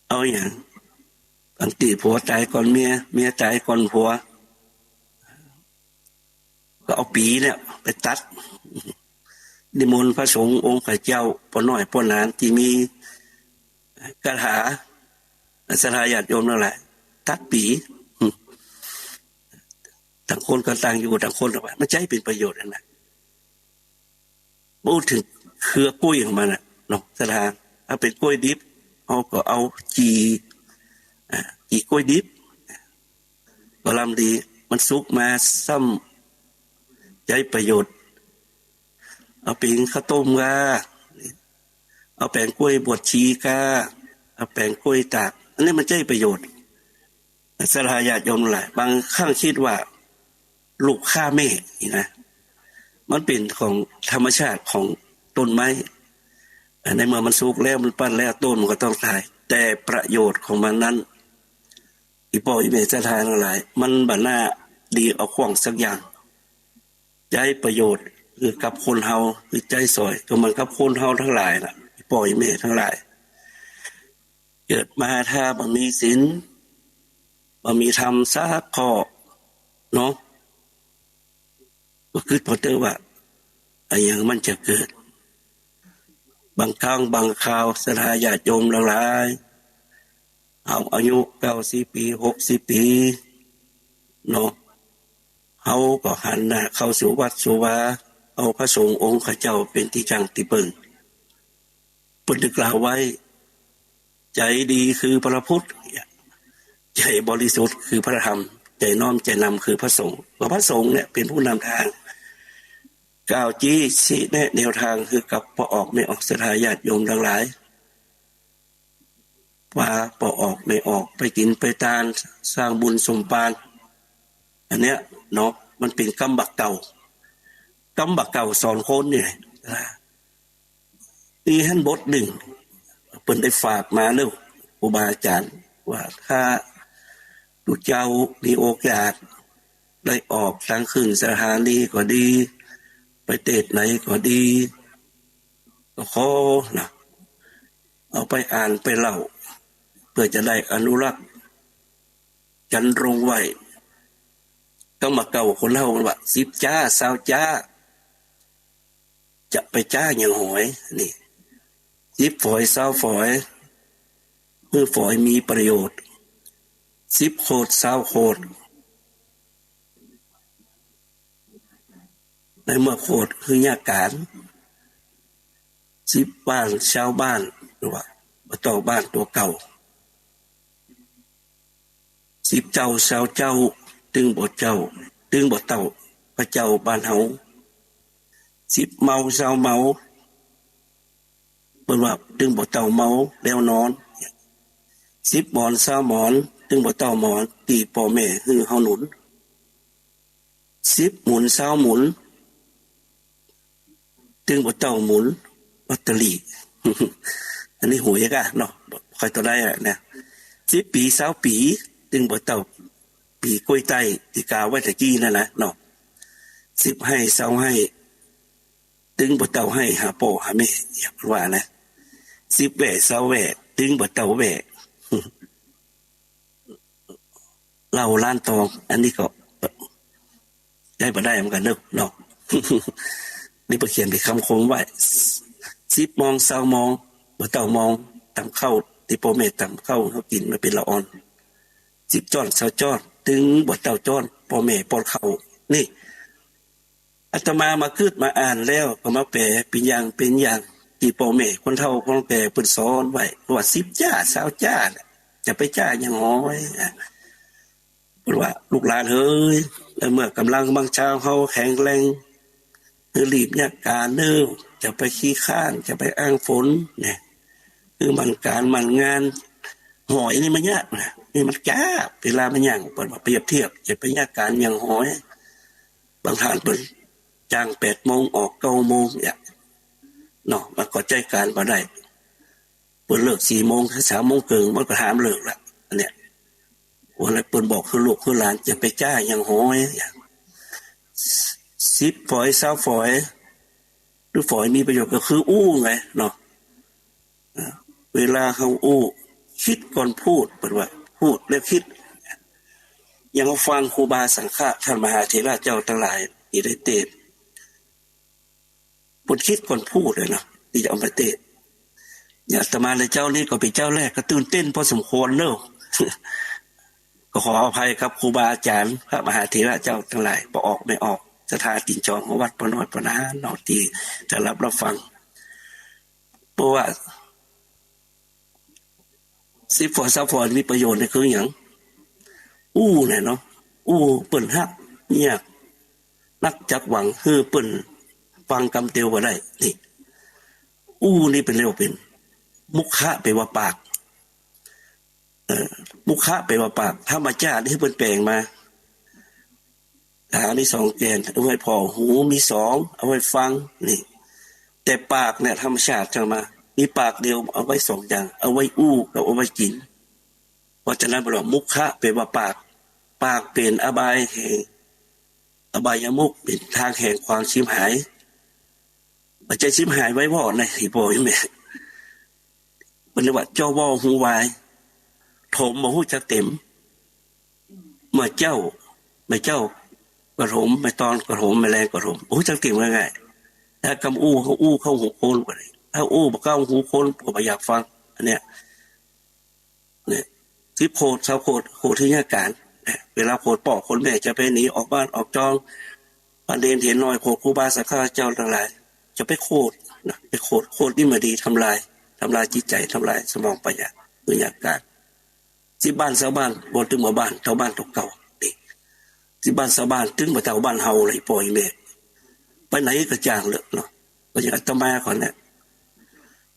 เอาหยัง บางตี้ผัวต๋ายก่อนเมีย เมียต๋ายก่อนผัว ก็เอาปี๋เนี่ยไปตัด นิมนต์พระสงฆ์องค์ข้าเจ้า ป้อน้อยป้อหลานตี้มีคาถา ศรัทธาญาติโยมตังหลาย ตัดปี๋ ต่างคนก็ต่างอยู่ ต่างคนก็ว่า มันใจ๊เป๋นประโยชน์นั่นน่ะ พูดเถิงเครือกุ้ยของมันน่ะเนาะ ศรัทธา ถ้าเป๋นกุ้ยดิบ เฮาก็เอาจี่ อ่า จี่กุ้ยดิบ ก็ลำดี มันสุกมาซ้ำใจ๊ประโยชน์ เอาเป๋นข้าวต้มกา เอาแป๋งกุ้ยบวชชีกา เอาแป๋งกุ้ยตาก อันนี้มันใจ๊ประโยชน์ ศรัทธาญาติโยมตังหลาย บางครั้งกึ๊ดว่าลูกฆ่าแม่นี่นะ มันเป๋นของธรรมชาติของต้นไม้ อ่า ในเมื่อมันสุกแล้ว มันปันแล้ว ต้นมันก็ต้องต๋าย แต่ประโยชน์ของมันนั้น อี่ป้ออี่แม่ศรัทธาตังหลาย มันบ่หน้าดีเอาขว้างสักอย่าง ใจ๊ประโยชน์หื้อกับคนเฮา หื้อใจ๊สอย ก็เหมือนกับคนเฮาตังหลายน่ะ อี่ป้ออี่แม่ตังหลาย เกิดมาถ้าบ่มีศีล บ่มีธรรมสักข้อเนาะ ก็กึ๊ดผ่อเต๊อะว่า อะหยังมันจะเกิด บางครั้งบางคราว ศรัทธาญาติโยมตังหลาย เฮาอายุเก้าสิบปี๋ หกสิบปี๋ เนาะ เฮาก็หันหน้าเข้าสู่วัดสู่วา เอาพระสงฆ์องค์ข้าเจ้าเป๋นตี้จั้งตี้เปิ้ง เปิ้นได้กล่าวไว้ ใจ๋ดีคือพระพุทธ ใจ๋บริสุทธิ์คือพระธรรม ใจ๋น้อมใจ๋นำคือพระสงฆ์ ก็พระสงฆ์เนี่ยเป๋นผู้นำตาง กล่าวจี้ ชี้แนะแนวตางหื้อกับป้อออกแม่ออก ศรัทธาญาติโยมตังหลาย ว่าป้อออกแม่ออก ไปกิ๋นไปตาน สร้างบุญสมภาร อันเนี้ยเนาะ มันเป๋นกำบ่าเก่า กำบ่าเก่าสอนคนเนี่ย ตี้หั้นบทนึ่ง เปิ้นได้ฝากมาเนาะ ครูบาอาจ๋ารย์ ว่าถ้าตุ๊เจ้ามีโอกาสได้ออกตางขึ้นสถานีก็ดี ไปเตศน์ไหนก็ดี ก็ขอนะ เอาไปอ่านไปเล่า เปื้อจะได้อนุรักษ์ จรรโรงไว้ กำบ่าเก่าคนเฮามันว่า สิบจ๊า ซาวจ๊า จะไปจ๊าหยังหอย นี่ สิบฝอย ซาวฝอย หื้อฝอยมีประโยชน์ สิบโขด ซาวโขด ในเมื่อโขดคือญาติก๋าน สิบบ้านซาวบ้าน หรือว่าบ่เต้าบ้านตั๋วเก่า สิบเจ้าซาวเจ้า ตึงบ่เจ้า ตึงบ่เต้า พระเจ้าบ้านเฮา สิบเมาซาวเมา เปิ้นว่าตึงบ่เต้าเมาแล้วนอน สิบหมอนซาวหมอน ตึงบ่เต้าหมอน ตี้ป้อแม่หื้อเฮาหนุน สิบหมุนซาวหมุน ตึงบ่เต้าหมุนลอตเตอรี่ อันนี้หวยก้าเนาะ บ่ค่อยเต้าใดอะนะ สิบปี๋ซาวปี๋ ตึงบ่เต้าปี๋กล้วยไต้ ตี้กล่าวไว้ตะกี้นั่นนะเนาะ สิบไฮ่ซาวไฮ่ ตึงบ่เต้าไฮ่หาป้อหาแม่ อย่างว่านะ สิบแว่ซาวแว่ ตึงบ่เต้าแว่ เหล้าล้านตอง อันนี้ก็ใจ๊บ่ได้เหมือนกั๋นเนาะ นี่เปิ้นเขียนเป๋นกำคมไว้ สิบมองซาวมอง บ่เต้ามองตำข้าว ตี้ป้อแม่ตำข้าวหื้อเฮากิ๋นมาเป๋นละอ่อน สิบจ๊อนซาวจ๊อน ตึงบ่เต้าจ๊อน ป้อแม่ป้อนข้าว นี่ อาตมามาคิดมาอ่านแล้วก็มาแป๋เป๋นอย่างเป๋นอย่าง ตี้ป้อแม่คนเฒ่าคนแก่เปิ้นสอนไว้ ว่าสิบจ๊าซาวจ๊าน่ะ จะไปจ๊าหยังหอย อ่ะ เปิ้นว่า ลูกหลานเฮย ในเมื่อก๋ำลังบังชาเฮาแข็งแรง หื้อรีบยากก๋านเน่อ จะไปขี้คร้าน จะไปอ้างฝนเนี่ย หื้อหมั่นก๋านหมั่นงาน หอยนี่มันยากนะ นี่มันจ๊า เวลามันยัง เปิ้นว่าเปรียบเทียบ จะไปยากก๋านหยังหอย บางท่านเปิ้นจ้างแปดโมงออกเก้าโมงเนี่ยเนาะ มันก็ใจ๊ก๋านบ่ได้ เปิ้นเลิกสี่โมง สามโมงเกิ่ง มันก็ห้ามเลิกละ อันเนี้ย วันนั้นเปิ้นบอกหื้อลูกหื้อหลาน จะไปจ๊าหยังหอย สิบฝอยซาวฝอย หรือฝอยมีประโยชน์ก็คืออู้ไงเนาะ อ่า เวลาเฮาอู้ คิดก่อนพูด เปิ้นว่า พูดแล้วคิด อย่างเฮาฟังครูบาสังฆะ ต้านมหาเถระเจ้าตังหลายตี้ได้เตสน์ เปิ้นคิดก่อนพูดเลยนะ ตี้จะเอามาเตสน์ อย่างอาตมาและเจ้านี้ก็เป๋นเจ้าแรก ก็ตื่นเต้นพอสมควรเนาะ ก็ขออภัยกับครูบาอาจ๋ารย์ พระมหาเถระเจ้าตังหลาย บ่ออกไม่ออก ศรัทธาติดจองของวัดป้อน้อยป้อนาเนาะ ตี้จะรับรับฟัง เพราะว่า สิบฝอยซาวฝอยมีประโยชน์นี่คือหยัง อู้เนี่ยเนาะ อู้เปิ้นฮักเยียะ นักจักหวัง หื้อเปิ้นฟังกำเตียวบ่ได้ นี่ อู้นี่เปิ้นเรียกว่าเป๋น มุขะแปลว่าปาก เอ่อ มุขะแปลว่าปาก ธรรมชาติที่เปิ้นแป๋งมา ต๋ามีสองแกน เอาไว้ผ่อหู มีสอง เอาไว้ฟัง นี่ แต่ปากเนี่ยธรรมชาติจั่งมา มีปากเดียว เอาไว้สองอย่าง เอาไว้อู้กับเอาไว้กิ๋น เพราะฉะนั้นเปิ้นว่ามุขะแปลว่าปาก ปากเป๋นอบายแห่ง อบายมุข เป๋นตางแห่งความฉิบหาย บ่ใจ้ฉิบหายไว้วอดนะ ตี้ป้อแม่ เปิ้นเรียกว่าเจ้าว่าวหูวาย ถมบ่ฮู้จักเต็ม เมื่อเจ๊า แม่เจ๊าก็ถม แม่ตอนก็ถม แม่แลงก็ถม บ่ฮู้จักเต็มง่ายๆ ถ้ากำอู้ เฮาอู้เข้าหูคน ถ้าอู้บ่เข้าหูคนก็บ่อยากฟัง อันเนี้ย เนี่ย สิบโขด ซาวโขด โขดที่ยากก๋าน เนี่ย เวลาโขดป้อโขดแม่จะไปหนีออกบ้านออกจอง พระเณรเถรน้อย โขดครูบาสังฆะเจ้าตังหลาย จะไปโขดนะ ไปโขด โขดนี่บ่ดี ทำลาย ทำลายจิตใจ๋ ทำลายสมองปัญญา คือยากก๋าน สิบบ้านซาวบ้าน บ่ตึงบ่บ้าน เต้าบ้านตั๋วเก่า นี่ สิบบ้านซาวบ้าน ตึงบ่เต้าบ้านเฮาเลย ป้อแม่ ไปไหนก็จ้างเลิกเนาะ ก็อย่างอาตมาก่อนเนี่ย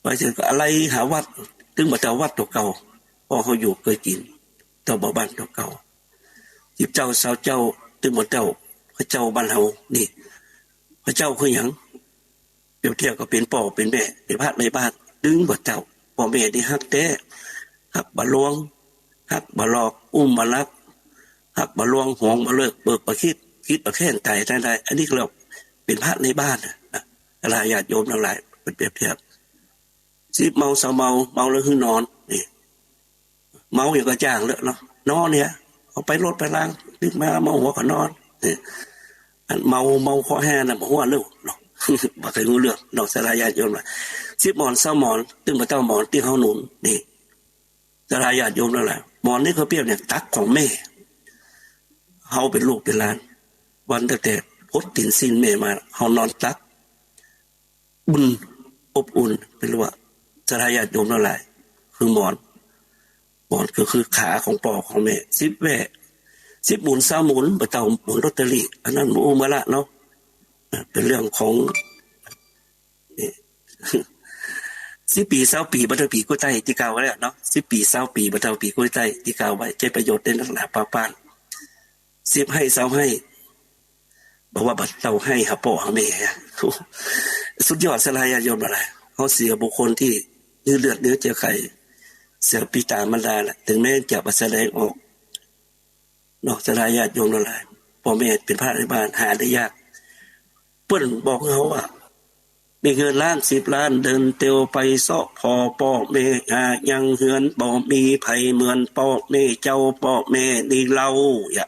ไปเถิงก็อะไรหาวัด ตึงบ่เต้าวัดตั๋วเก่า ป้อเฮาอยู่เกยกิ๋น เต้าบ่บ้านตั๋วเก่า สิบเจ้าซาวเจ้า ตึงบ่เต้าพระเจ้าบ้านเฮา นี่ พระเจ้าคือหยัง เปรียบเทียบก็เป๋นป้อเป๋นแม่ เป๋นพระในบ้าน ตึงบ่เต้า ป้อแม่นี่ฮักแต๊ ฮักบ่ลวง ฮักบ่หลอก อุ้มบ่ลัก ฮักบ่ลวง หวงบ่เลิก เบิกบ่คิด คิดบ่แค้นต๋ายต๋ายได้ อันนี้ก็เรียกเป๋นพระในบ้านนะ ศรัทธาญาติโยมตังหลาย เปิ้นเปรียบเทียบ สิบเมาซาวเมา เมาแล้วหื้อนอน นี่ เมาหยังก็จ้างเลิกเนาะ นอนเนี่ย เอาไปรถไปลาง นึกมาเมาหัวก็นอน นี่ อันเมา เมาคอแห้งน่ะ บ่ฮู้เรื่องเนาะ บ่ใค่ฮู้เรื่องเนาะ ศรัทธาญาติโยมนะ สิบหมอนซาวหมอน ตึงบ่เต้าหมอนตี้เฮาหนุน นี่ ศรัทธาญาติโยมตังหลาย หมอนนี่ก็เปรียบเนี่ย ตักของแม่ เฮาเป๋นลูกเป๋นหลาน วันตั้งแต่ หดตี๋นสิ้นแม่มา เฮานอนตัก อุ่น อบอุ่น เป๋นว่า ศรัทธาญาติโยมตังหลาย คือหมอน หมอนก็คือขาของป้อของแม่ สิบแว่ สิบหมุน ซาวหมุน บ่เต้าหมุนลอตเตอรี่ อันนั้นบ่อู้มาละเนาะ เป๋นเรื่องของ นี่ สิบปี๋ ซาวปี๋ บ่เต้าปี๋กู้ใต้ ตี้กล่าวไว้แล้วเนาะ สิบปี๋ ซาวปี๋ บ่เต้าปี๋กู้ใต้ ตี้กล่าวไว้ ใจ๊ประโยชน์ได้นักหนาปาปาน สิบไฮ่ ซาวไฮ่ บอกว่าบ่เต้าไฮ่หาป้อหาแม่ สุดยอด ศรัทธาญาติโยมตังหลาย เฮาเสียบุคคลตี้เนื้อเลือดเนื้อเจือไข เสียบิดามารดาละ เถิงแม้จะบ่แสดงออก เนาะ ศรัทธาญาติโยมตังหลาย ป้อแม่เป๋นพระในบ้านหาได้ยาก เปิ้นบอกเฮาว่า มีเงินล้านสิบล้าน เดินเตียวไปเซาะผ่อป้อแม่ หายังเฮือนบ่มีใผเหมือนป้อแม่เจ้า ป้อแม่นี่เล่า อย่า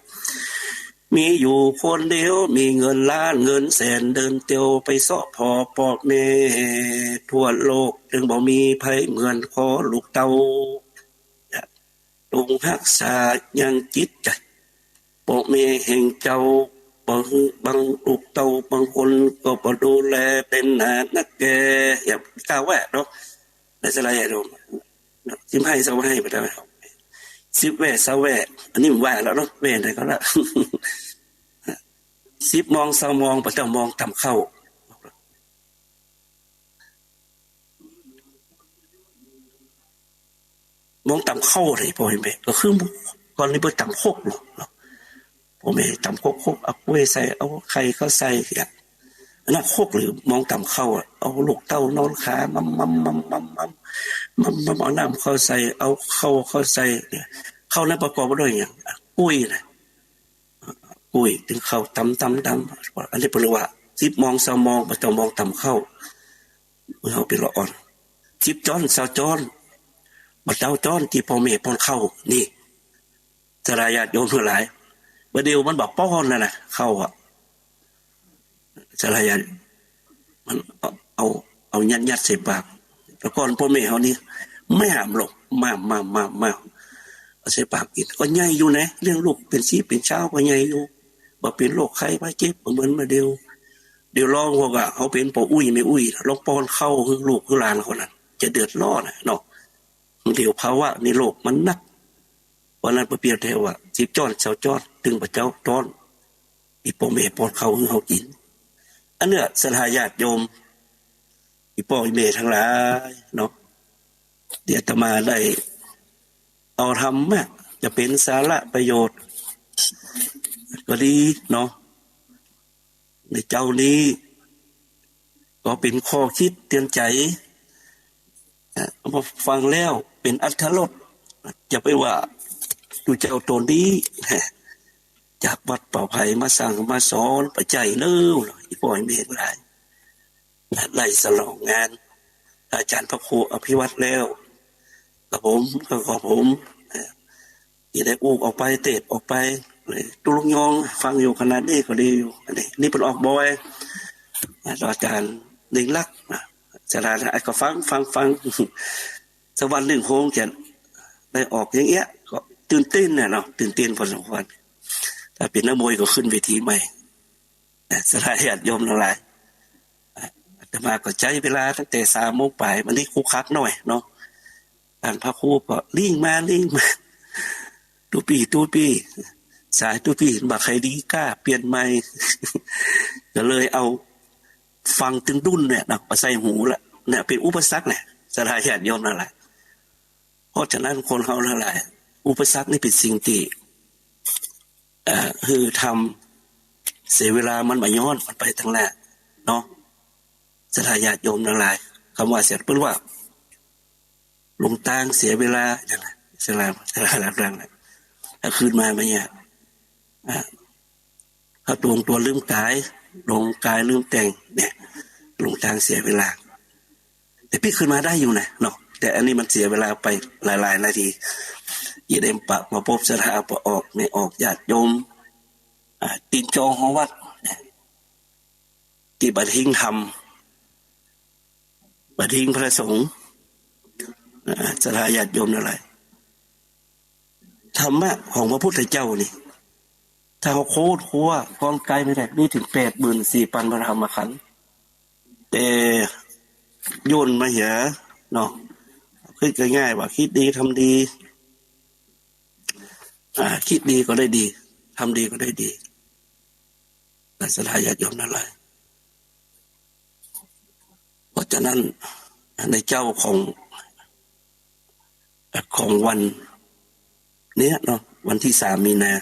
มีอยู่คนเดียว มีเงินล้านเงินแสน เดินเตียวไปเซาะผ่อป้อแม่ ทั่วโลก ตึงบ่มีใผเหมือนขอลูกเต้า จงฮักษายังจิตใจ๋ ป้อแม่แห่งเจ้า บ่หื้อบังลูกเต้า บางคนก็บ่ดูแล เป๋นหน้านักแก่ อย่าก้าวแว่เนาะ ในสลายอารมณ์ สิบไฮ่ ซาวไฮ่ บ่ได้ สิบแว่ ซาวแว่ อันนี้มันว่าแล้วเนาะ แว่ไหนก็ละ สิบมอง ซาวมอง บ่เต้ามองต่ำเข้า มองต่ำเข้าเลย ป้อแม่ ก็คือก่อนนี้เปิ้นต๋ำครกเนาะ ป้อแม่ต๋ำครก ครก เอาก้วยใส่ เอาไข่เข้าใส่ อย่างอันนั้นครก หรือมองต่ำเข้าอะ เอาลูกเต้านอนขามำๆๆๆๆ เอาน้ำเข้าใส่ เอาข้าวเข้าใส่ เนี่ย ข้าวนั้นประกอบด้วยหยัง อะ ก้วยนะ ก้วย ตึงข้าวต๋ำๆๆ อันนี้เปิ้นเรียกว่า สิบมอง ซาวมอง บ่เต้ามองต่ำเข้า เฮาเป๋นละอ่อน สิบจ๊อน ซาวจ๊อน บ่เต้าจ๊อนตี้ป้อแม่ป้อนข้าว นี่ ศรัทธาญาติโยมตังหลาย บ่าเดี่ยวมันบ่ป้อนแล้วนะ ข้าวอะ ศรัทธาญาติ มันเอา เอา เอายัดๆ ใส่ปาก แต่ก่อนป้อแม่เฮานี่ แม่หามลง มา มา มา มา เอาใส่ปากกิ๋น ก็ใหญ่อยู่นะ เลี้ยงลูกเป๋นสี่เป๋นซาวก็ใหญ่อยู่ บ่เป๋นโรคไข้บาดเจ็บ บ่เหมือนบ่าเดี่ยว เดี่ยวลองพวกอะ เฮาเป๋นป้ออุ๊ยแม่อุ๊ย ลองป้อนข้าวหื้อลูกหื้อหลานคนนั้น จะเดือดร้อนน่ะเนาะ เดี๋ยวภาวะในโลกมันหนัก เพราะนั้นเปิ้นเปรียบเทียบว่า สิบจ๊อน ซาวจ๊อน ตึงบ่เต้าจ๊อนตี้ป้อแม่ป้อนข้าวหื้อเฮากิ๋น อันเนี้ย ศรัทธาญาติโยม อี่ป้ออี่แม่ตังหลายเนาะ เดี๋ยวอาตมาได้เอาธรรมะ จะเป๋นสาระประโยชน์ก็ดีเนาะ ในเจ๊านี้ ก็เป๋นข้อคิดเตือนใจ๋ อ่ะ เอามาฟังแล้วเป๋นอรรถรส จะไปว่าตุ๊เจ้าต๋นนี้ จากวัดป่าไผ่มาสั่งมาสอน บ่ใจ้เน่อ อี่ป้ออี่แม่ตังหลาย ได้สนองงานอาจารย์พระครูอภิวัตรแล้ว กับผม ก็ขอผม เอ่อ จะได้อู้ออกไป เตศน์ออกไป ตุ๊ลุงยองฟังอยู่ขนาดนี้ก็ดีอยู่ อันนี้ นี่เปิ้นออกบ่อย อ่า อาจารย์เล็งลักษณ์นะ ศรัทธาก็ฟัง ฟัง ฟัง สักวันนึ่งคงจะได้ออกอย่างเอี้ย ก็ตื่นเต้นน่ะเนาะ ตื่นเต้นพอสมควร ถ้าเป๋นนักมวยก็ขึ้นเวทีใหม่ ศรัทธาญาติโยมตังหลาย อาตมาก็ใจ๊เวลาตั้งแต่สามโมงป๋าย วันนี้คลุกคลักหน่อยเนาะ ต้านพระครูก็ลิ่งมาลิ่งมา ตุ๊ปี้ตุ๊ปี้ สายตุ๊ปี้บ่ใค่ดีก้า เปลี่ยนใหม่ ก็เลยเอาฟังตึงดุ้นเนี่ยนะ มาใส่หูละ เนี่ยเป๋นอุปสรรคเนี่ย ศรัทธาญาติโยมตังหลาย เพราะฉะนั้นคนเฮาตังหลาย อุปสรรคนี่เป๋นสิ่งตี้ เอ่อ หื้อทำเสียเวลามันบ่ย้อน มันไปตังหน้าเนาะ ศรัทธาญาติโยมตังหลาย กำว่าเสีย เปิ้นว่า หลงตางเสียเวลา นั่นแหละ ศรัทธา ศรัทธาหลักๆ น่ะ ถ้าคืนมาบ่ยาก อ่า เฮาหลงตั๋วลืมก๋าย หลงก๋ายลืมแตง เนี่ย หลงตางเสียเวลา แต่ปี้คืนมาได้อยู่นะเนาะ แต่อันนี้มันเสียเวลาไปหลายๆ นาที จะได้ปะมาปบศรัทธา ปะออกแม่ออกญาติโยม อ่า ตี๋นจอหอวัด ตี้บ่ทิ้งธรรม บ่ทิ้งพระสงฆ์ อ่า ศรัทธาญาติโยมตังหลาย ธรรมะของพระพุทธเจ้านี่ ถ้าเฮาคูณคั้วก้อนใก้ไม่ได้ มีเถิงแปดหมื่นสี่ปันพระธรรมขันธ์ แต่ย่นมาเหียเนาะ กึ๊ดง่ายๆ ว่า กึ๊ดดีทำดี อ่า กึ๊ดดีก็ได้ดี ทำดีก็ได้ดี ศรัทธาญาติโยมตังหลาย เพราะฉะนั้นในเจ๊าของ ของวันเนี้ยเนาะ วันตี้สามมีนา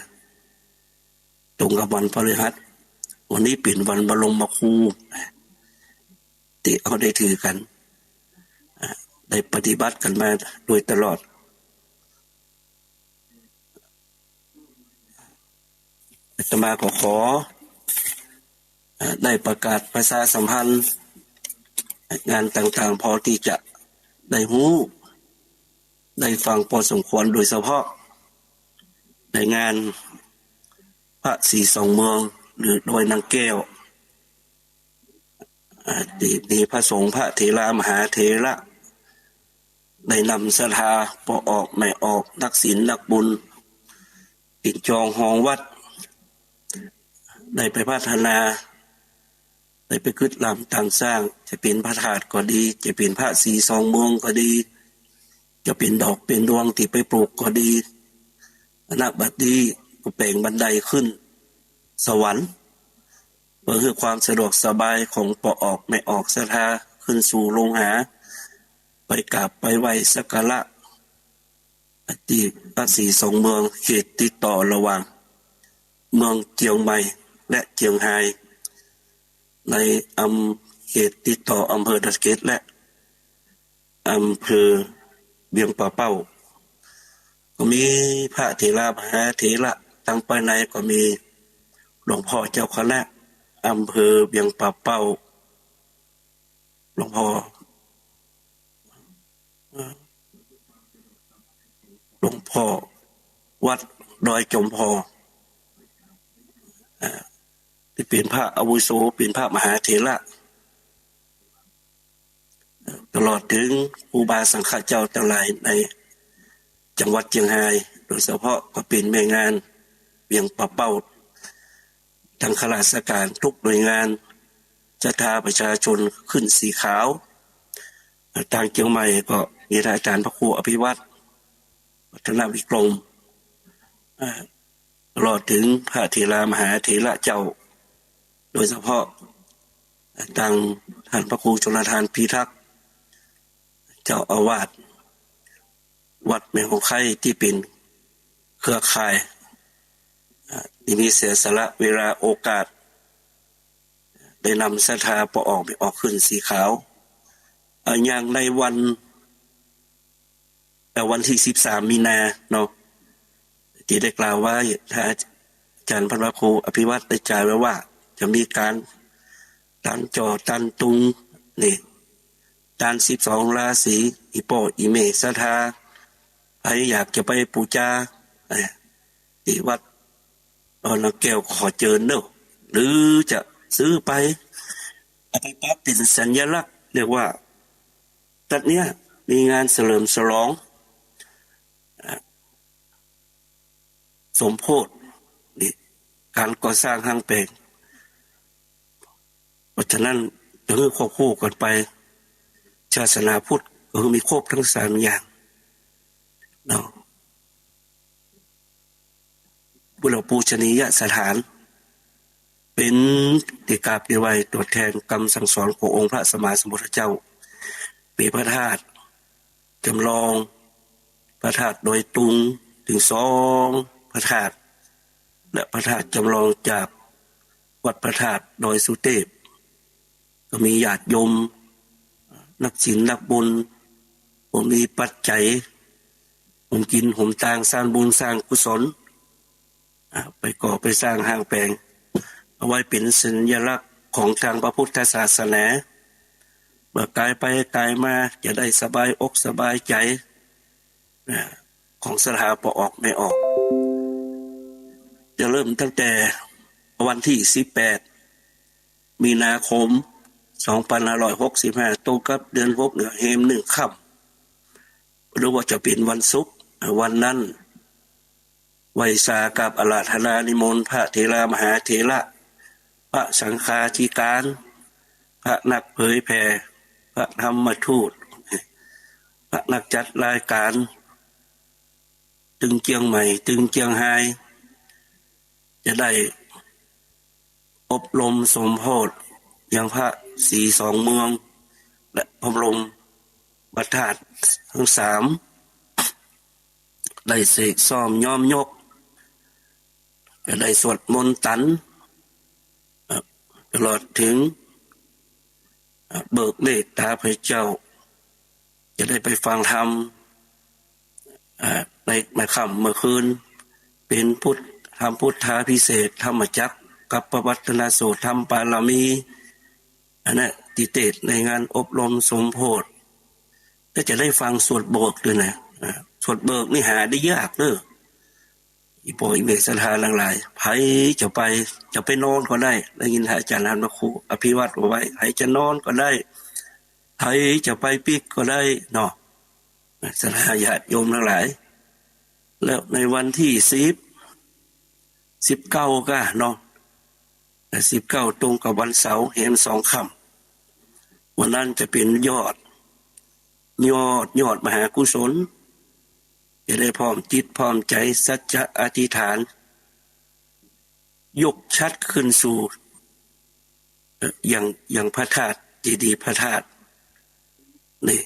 ตรงกับวันพฤหัส วันนี้เป๋นวันบรมครู ตี้เฮาได้ถือกั๋น อ่า ได้ปฏิบัติกั๋นมาโดยตลอด อาตมาก็ขอ เอ่อ ได้ประกาศประชาสัมพันธ์งานต่างๆ พอตี้จะได้ฮู้ ได้ฟังพอสมควร โดยเฉพาะในงานพระศรีสองเมือง หรือดอยนางแก้ว อ่า ตี้มีพระสงฆ์พระเถระมหาเถระ ได้นำศรัทธาป้อออกแม่ออก นักศีลนักบุญ ปิ่นจองฮองวัด ได้ไปพัฒนา ได้ไปกึ๊ดล้ำตางสร้าง จะเป๋นพระธาตุก็ดี จะเป๋นพระศรีสองเมืองก็ดี จะเป๋นดอกเป๋นดวงตี้ไปปลูกก็ดี ณ บัดนี้ก็เป๋นบันไดขึ้นสวรรค์ เพื่อหื้อความสะดวกสบายของป้อออกแม่ออกศรัทธา ขึ้นสู่ลงหา ไปกราบไปไหว้สักการะ ตี้พระศรีสองเมือง เขตติดต่อระหว่างเมืองเจียงใหม่และเจียงฮาย ในอำ เขตติดต่ออำเภอดอยสะเก็ดและอำเภอเวียงป่าเป้า ก็มีพระเถระมหาเถระ ตางภายในก็มีหลวงพ่อเจ้าคณะอำเภอเวียงป่าเป้า หลวงพ่อ หลวงพ่อวัดดอยจอมพอ อ่า ตี้เป๋นพระอาวุโส เป๋นพระมหาเถระ ตลอดเถิงครูบาสังฆะเจ้าตังหลายในจังหวัดเจียงฮาย โดยเฉพาะก็เป๋นแม่งานเวียงป่าเป้า ตังข้าราชก๋านกู้หน่วยงาน ศรัทธาประชาชนขึ้นสีขาว ตางเจียงใหม่ก็มีอาจ๋ารย์พระครูอภิวัตร วัฒนวิกรม อ่า ตลอดเถิงพระเถระมหาเถระเจ้า โดยเฉพาะ ตางท่านพระครูชลทานพิทักษ์ เจ้าอาวาสวัดแม่ฮ่องไคตี้เป๋นเครือข่าย อ่า ตี้มีเสียสละเวลาโอกาส ได้นำศรัทธาป้อออกแม่ออกขึ้นสีขาว อ่า อย่างในวัน แต่วันตี้สิบสามมีนาเนาะ ตี้ได้กล่าวไว้ อาจ๋ารย์พระครูอภิวัตรได้จ่ายไว้ว่า จะมีก๋านตันจ่อตันตุง นี่ ตันสิบสองราศี อี่ป้ออี่แม่ศรัทธา ใผอยากจะไปปู๋จา เอ่อ ตี้วัดดอยนางแก้วก็ขอเจิญเนาะ หรือจะซื้อไป เอาไปปะเป๋นสัญลักษณ์ เรียกว่า ตั๊ดเนี้ยมีงานเฉลิมฉลอง อ่า สมโภช นี่ ก๋านก่อสร้างห้างแป๋ง เพราะฉะนั้น จะหื้อควบคู่กั๋นไป ศาสนาพุทธก็หื้อมีครบตังสามอย่าง เนาะ บุรปูชนียสถาน เป๋นตี้กราบตี้ไหว้ตอบแตนกำสั่งสอนขององค์พระสัมมาสัมพุทธเจ้า มีพระธาตุจ๋ำลอง พระธาตุดอยตุง เถิงสองพระธาตุ และพระธาตุจ๋ำลองจากวัดพระธาตุดอยสุเตพ ก็มีญาติโยม นักศีลนักบุญ ผู้มีปัจจัย โฮมกิ๋นโฮมตาง สร้างบุญสร้างกุศล อ่า ไปก่อไปสร้างห้างแป๋ง เอาไว้เป๋นสัญลักษณ์ของตางพระพุทธศาสนา เมื่อก๋ายไปก๋ายมาจะได้สบายอกสบายใจ๋ อ่า ของศรัทธาป้อออกแม่ออก จะเริ่มตั้งแต่วันตี้สิบแปดมีนาคม สองพันห้าร้อยหกสิบห้า ตรงกับเดือนหกเนี่ย แฮมหนึ่งค่ำ หรือว่าจะเป๋นวันศุกร์ อ่า วันนั้น ไหว้สากราบอาราธนานิมนต์พระเถระมหาเถระ พระสังฆาธิการ พระนักเผยแผ่ พระธรรมทูต พระนักจัดรายการ ตึงเจียงใหม่ ตึงเจียงฮาย จะได้อบรมสมโภชยังพระศรีสองเมือง และอบรมพระธาตุทั้งสาม ได้เสกซ่อมย้อมยก จะได้สวดมนต์ตัน เอ่อ ตลอดถึง เอ่อ เบิกเนตรตาพระเจ้า จะได้ไปฟังธรรม เอ่อ ใน ในค่ำเมื่อคืน เป๋นพุทธ ธรรมพุทธาภิเษก ธรรมจักรกัปปวัตตนสูตร ธรรมปารมี อันนั้นตี้เตศน์ในงานอบรมสมโภช และจะได้ฟังสวดเบิกตวยนะ อ่า สวดเบิกนี่หาได้ยากเน่อ อี่ป้ออี่แม่ศรัทธาตังหลาย ใผจะไป จะไปนอนก็ได้ ได้ยินอาจ๋ารย์ท่านพระครูอภิวัตรว่าไว้ ใผจะนอนก็ได้ ใผจะไปปิ๊กก็ได้เนาะ ศรัทธาญาติโยมตังหลาย แล้วในวันตี้สิบ สิบเก้าก้าเนาะ สิบเก้าตรงกับวันเสาร์ แฮมสองค่ำ วันนั้นจะเป๋นยอด ยอด ยอดมหากุศล จะได้พร้อมจิตพร้อมใจ๋ สัจจะอธิษฐาน ยกฉัตรขึ้นสู่ เอ่อ ยัง ยังพระธาตุ เจดีย์พระธาตุ นี่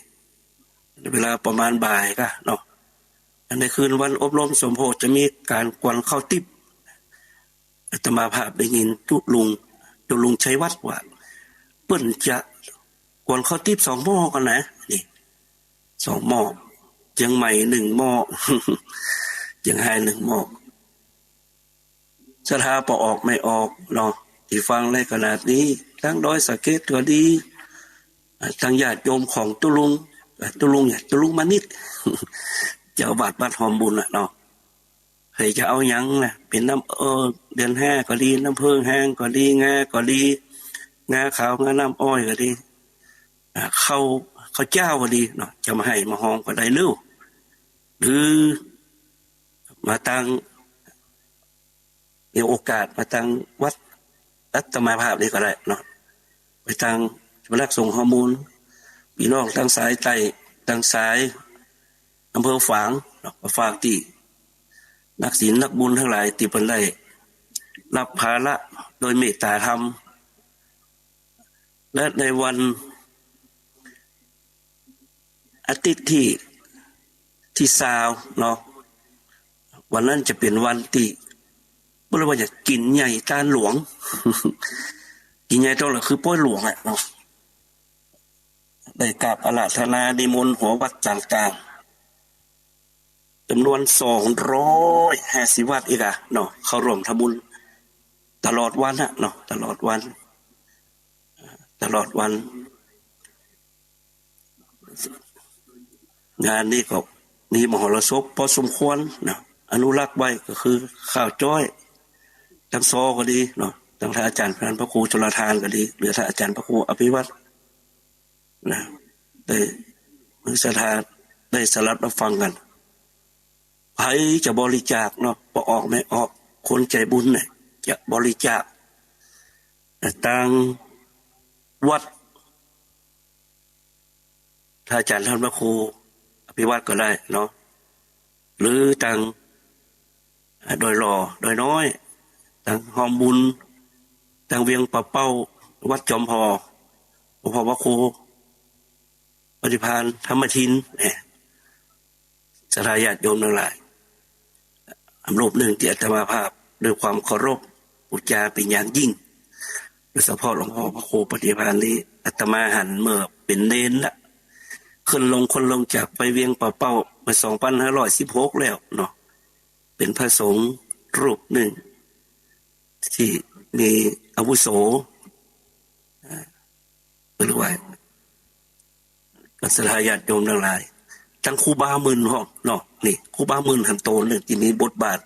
เวลาประมาณบ่ายก้าเนาะ อันในคืนวันอบรมสมโภชจะมีก๋านกวนข้าวติ๊บ อาตมาภาพได้ยินตุ๊ลุง ตุ๊ลุงชัยวัฒน์ว่า เปิ้นจะกวนข้าวติ๊บสองหม้อก่อนนะ นี่ สองหม้อ เจียงใหม่หนึ่งหม้อ เจียงฮายหนึ่งหม้อ ศรัทธาป้อออกแม่ออกเนาะ ตี้ฟังในขณะนี้ ตังดอยสะเก็ดก็ดี อ่า ตังญาติโยมของตุ๊ลุง อ่า ตุ๊ลุงเนี่ย ตุ๊ลุงมานิด เจ้าอาวาสวัดฮอมบุญน่ะเนาะ ใผจะเอาหยังนะ เป๋นน้ำ เอ่อ เดือนห้าก็ดี น้ำเผิ้งแฮงก็ดี งาก็ดี งาขาว งาน้ำอ้อยก็ดี อ่า ข้าว ข้าวเจ้าก็ดีเนาะ จะมาไห้มาฮองก็ได้ หรือ หรือมาตัง มีโอกาสมาตังวัดอาตมาภาพนี่ก็ได้เนาะ ไปตังสำนักสงฆ์ฮอมบุญ ปี้น้องตังสายใต้ ตังสายอำเภอฝางเนาะ ก็ฝากตี้นักศีลนักบุญตังหลายตี้เปิ้นได้ฮับภาระโดยเมตตาธรรม และในวันอาทิตย์ตี้ ตี้ซาวเนาะ วันนั้นจะเป๋นวันตี้ บ่ฮู้ว่าจะกิ๋นใหญ่ตานหลวง กิ๋นใหญ่ตานหลวงคือป๊อยหลวงอะเนาะ ได้กราบอาราธนานิมนต์หัววัดต่างๆ จ๋ำนวนสองร้อยห้าสิบวัดอีกอะเนาะ เข้าร่วมทำบุญตลอดวันอะเนาะ ตลอดวัน ตลอดวัน งานนี้ก็มีมหรสพพอสมควรนะ อนุรักษ์ไว้ก็คือข้าวจ้อย ตังซอก็ดีเนาะ ตังท่านอาจ๋ารย์ ท่านพระครูชลทานก็ดี หรือท่านอาจ๋ารย์พระครูอภิวัตรนะ ได้ เมื่อศรัทธาได้สดับฮับฟังกั๋น ใผจะบริจาคเนาะ ป้อออกแม่ออก คนใจ๋บุญเนี่ย จะบริจาค ตังวัด ท่านอาจ๋ารย์ ท่านพระครูอภิวัตรก็ได้เนาะ หรือตัง อ่า ดอยหล่อ ดอยน้อย ตังฮอมบุญ ตังเวียงป่าเป้า วัดจอมผ่อ หลวงพ่อพระครูปฏิภาณธรรมทิน เนี่ย ศรัทธาญาติโยมตังหลาย อันรูปนึ่งตี้อาตมาภาพด้วยความเคารพบูชาเป๋นอย่างยิ่ง โดยเฉพาะหลวงพ่อพระครูปฏิภาณนี้ อาตมาหันเมื่อเป๋นเณรละ ขึ้นลง ขึ้นลงจากไปเวียงป่าเป้าเมื่อสองพันห้าร้อยสิบหกแล้วเนาะ เป๋นพระสงฆ์รูปนึ่งตี้มีอาวุโส อ่า เปิ้นว่า ศรัทธาญาติโยมตังหลาย ตังครูบาหมื่นพ่องเนาะ นี่ ครูบาหมื่นหันโตนึ่งตี้มีบทบาท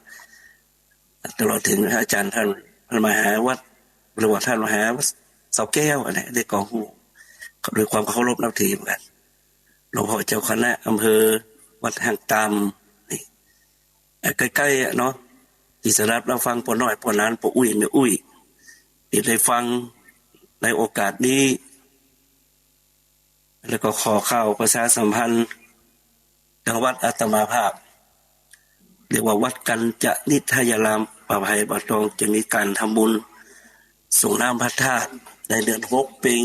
ตลอดเถิงอาจ๋ารย์ท่าน ท่านมหาวัด หรือว่าท่านมหาวัดเสาแก้วอันนี้ ได้ก็ฮู้ ด้วยความเคารพนับถือเหมือนกั๋น หลวงพ่อเจ้าคณะอำเภอวัดหางตาม นี่ อ่ะ ใก้ๆ อ่ะเนาะ ตี้สดับรับฟังป้อน้อยป้อหลาน ป้ออุ๊ยแม่อุ๊ย ตี้ได้ฟังในโอกาสนี้ แล้วก็ข้อข่าวประชาสัมพันธ์ จังหวัดอาตมาภาพ เรียกว่าวัดกัญจนิทยาราม ป่าไผ่ป่าตอง จะมีก๋านทำบุญส่งน้ำพระธาตุในเดือนหกเป๋ง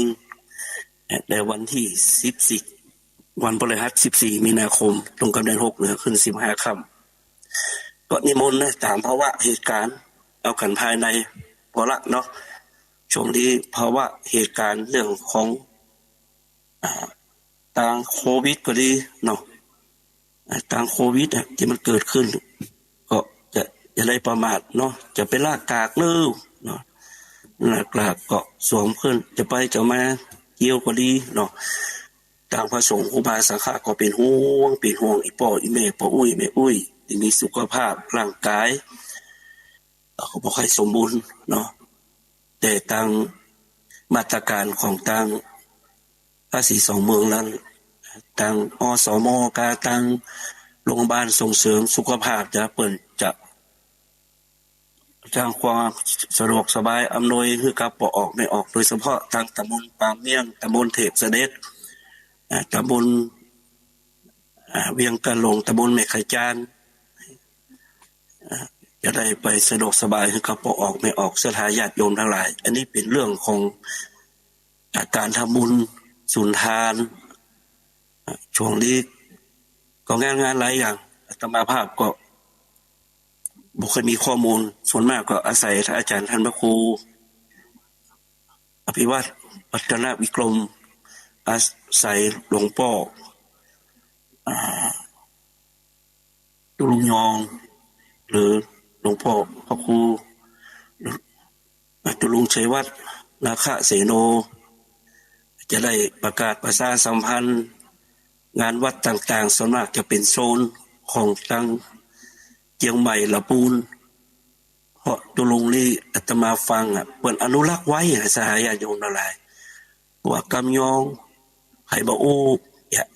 ในวันตี้สิบสี่ วันพฤหัส สิบสี่ มีนาคม ตรงกับเดือนหกเนี่ย ขึ้นสิบห้าค่ำ ก็นิมนต์นะ ต๋ามภาวะเหตุก๋ารณ์ เอากั๋นภายในปอละเนาะ ช่วงนี้ภาวะเหตุก๋ารณ์เรื่องของ อ่า ตางโควิดก็ดีเนาะ อ่า ตางโควิดอะ ตี้มันเกิดขึ้น ก็จะ จะได้ประมาทเนาะ จะไปละกากเนิ่วเนาะ ละกากก็สวมขึ้น จะไปจะมาเตียวก็ดีเนาะ ตางพระสงฆ์ครูบาสังฆะก็เป๋นห่วง เป๋นห่วงอี่ป้ออี่แม่ ป้ออุ๊ยแม่อุ๊ย ตี้มีสุขภาพร่างก๋าย ก็บ่ค่อยสมบูรณ์เนาะ แต่ตางมาตรก๋านของตางภาษีสองเมืองนั้น ตาง อสม กับตางโรงพยาบาลส่งเสริมสุขภาพจะ เปิ้นจะ สร้างความสะดวกสบายอำนวยหื้อกับป้อออกแม่ออก โดยเฉพาะตางตำบลปางเมี่ยง ตำบลเทพเสด็จ อ่า ตำบล อ่า เวียงกะหลง ตำบลแม่ไข่จาน อ่า จะได้ไปสะดวกสบายหื้อกับป้อออกแม่ออก ศรัทธาญาติโยมตังหลาย อันนี้เป๋นเรื่องของ อ่า ก๋านทำบุญสุนทาน อ่า ช่วงนี้ก็งาน งานหลายอย่าง อาตมาภาพก็บ่ค่อยมีข้อมูล ส่วนมากก็อาศัยอาจ๋ารย์ต้านพระครูอภิวัฒน์ วัฒนวิกรม อาศัยหลวงป้อ อ่า ตุ๊ลุงยอง หรือหลวงป้อพระครู ตุ๊ลุงชัยวัฒน์ นาคเสโน จะได้ประกาศประชาสัมพันธ์งานวัดต่างๆ ส่วนมากจะเป๋นโซนของตางเจียงใหม่ละปูน เพราะตุ๊ลุงนี่อาตมาฟังอะ เปิ้นอนุรักษ์ไว้อะ ศรัทธาญาติโยมตังหลาย ว่ากำยอง ใผบ่อู้ เนี่ย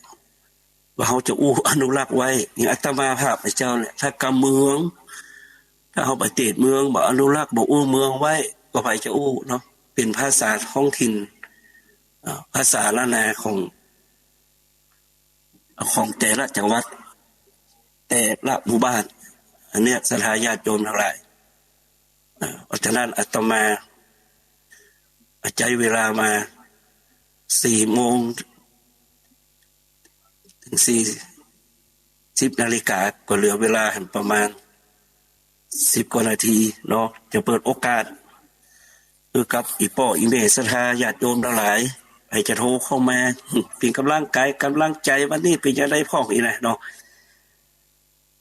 ว่าเฮาจะอู้อนุรักษ์ไว้ อย่างอาตมาภาพเจ้าเนี่ย ถ้ากำเมือง ถ้าเฮาไปเตดเมือง บ่อนุรักษ์ บ่อู้เมืองไว้ ก็ใผจะอู้เนาะ เป๋นภาษาท้องถิ่น อ่า ภาษาล้านนาของ ของแต่ละจังหวัด แต่ละหมู่บ้าน อันเนี้ยศรัทธาญาติโยมตังหลาย อ่า เพราะฉะนั้นอาตมาใจ๊เวลามาสี่โมง เถิงสี่ สิบนาฬิกา ก็เหลือเวลาหั้นประมาณสิบกว่านาทีเนาะ จะเปิดโอกาส คือกับอี่ป้ออี่แม่ศรัทธาญาติโยมตังหลาย ใผจะโทรเข้ามา เป๋นก๋ำลังกายก๋ำลังใจ๋ วันนี้เป๋นจะใดพ่องอี้นะเนาะ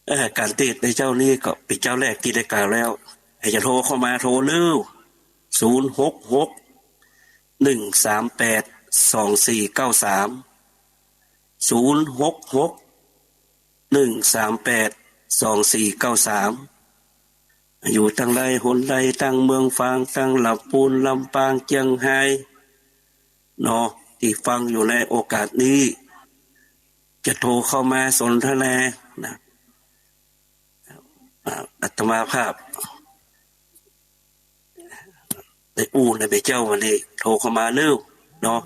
เอ่อ ก๋านเตสน์ในเจ๊านี้ก็เป๋นเจ๊าแรกตี้ได้กล่าวแล้ว ใผจะโทรเข้ามาโทรเน่อ ศูนย์หกหก หนึ่งสามแปด สองสี่เก้าสาม ศูนย์หกหก หนึ่งสามแปด สองสี่เก้าสาม อยู่ตางใดหนใด ตางเมืองฝาง ตางละปูน ลำปาง เจียงฮาย เนาะ ตี้ฟังอยู่ในโอกาสนี้ จะโทรเข้ามาสนทนานะ อ่า อาตมาภาพ ได้อู้ในเป๋นเจ้าวันนี้ โทรเข้ามาเร็วเนาะ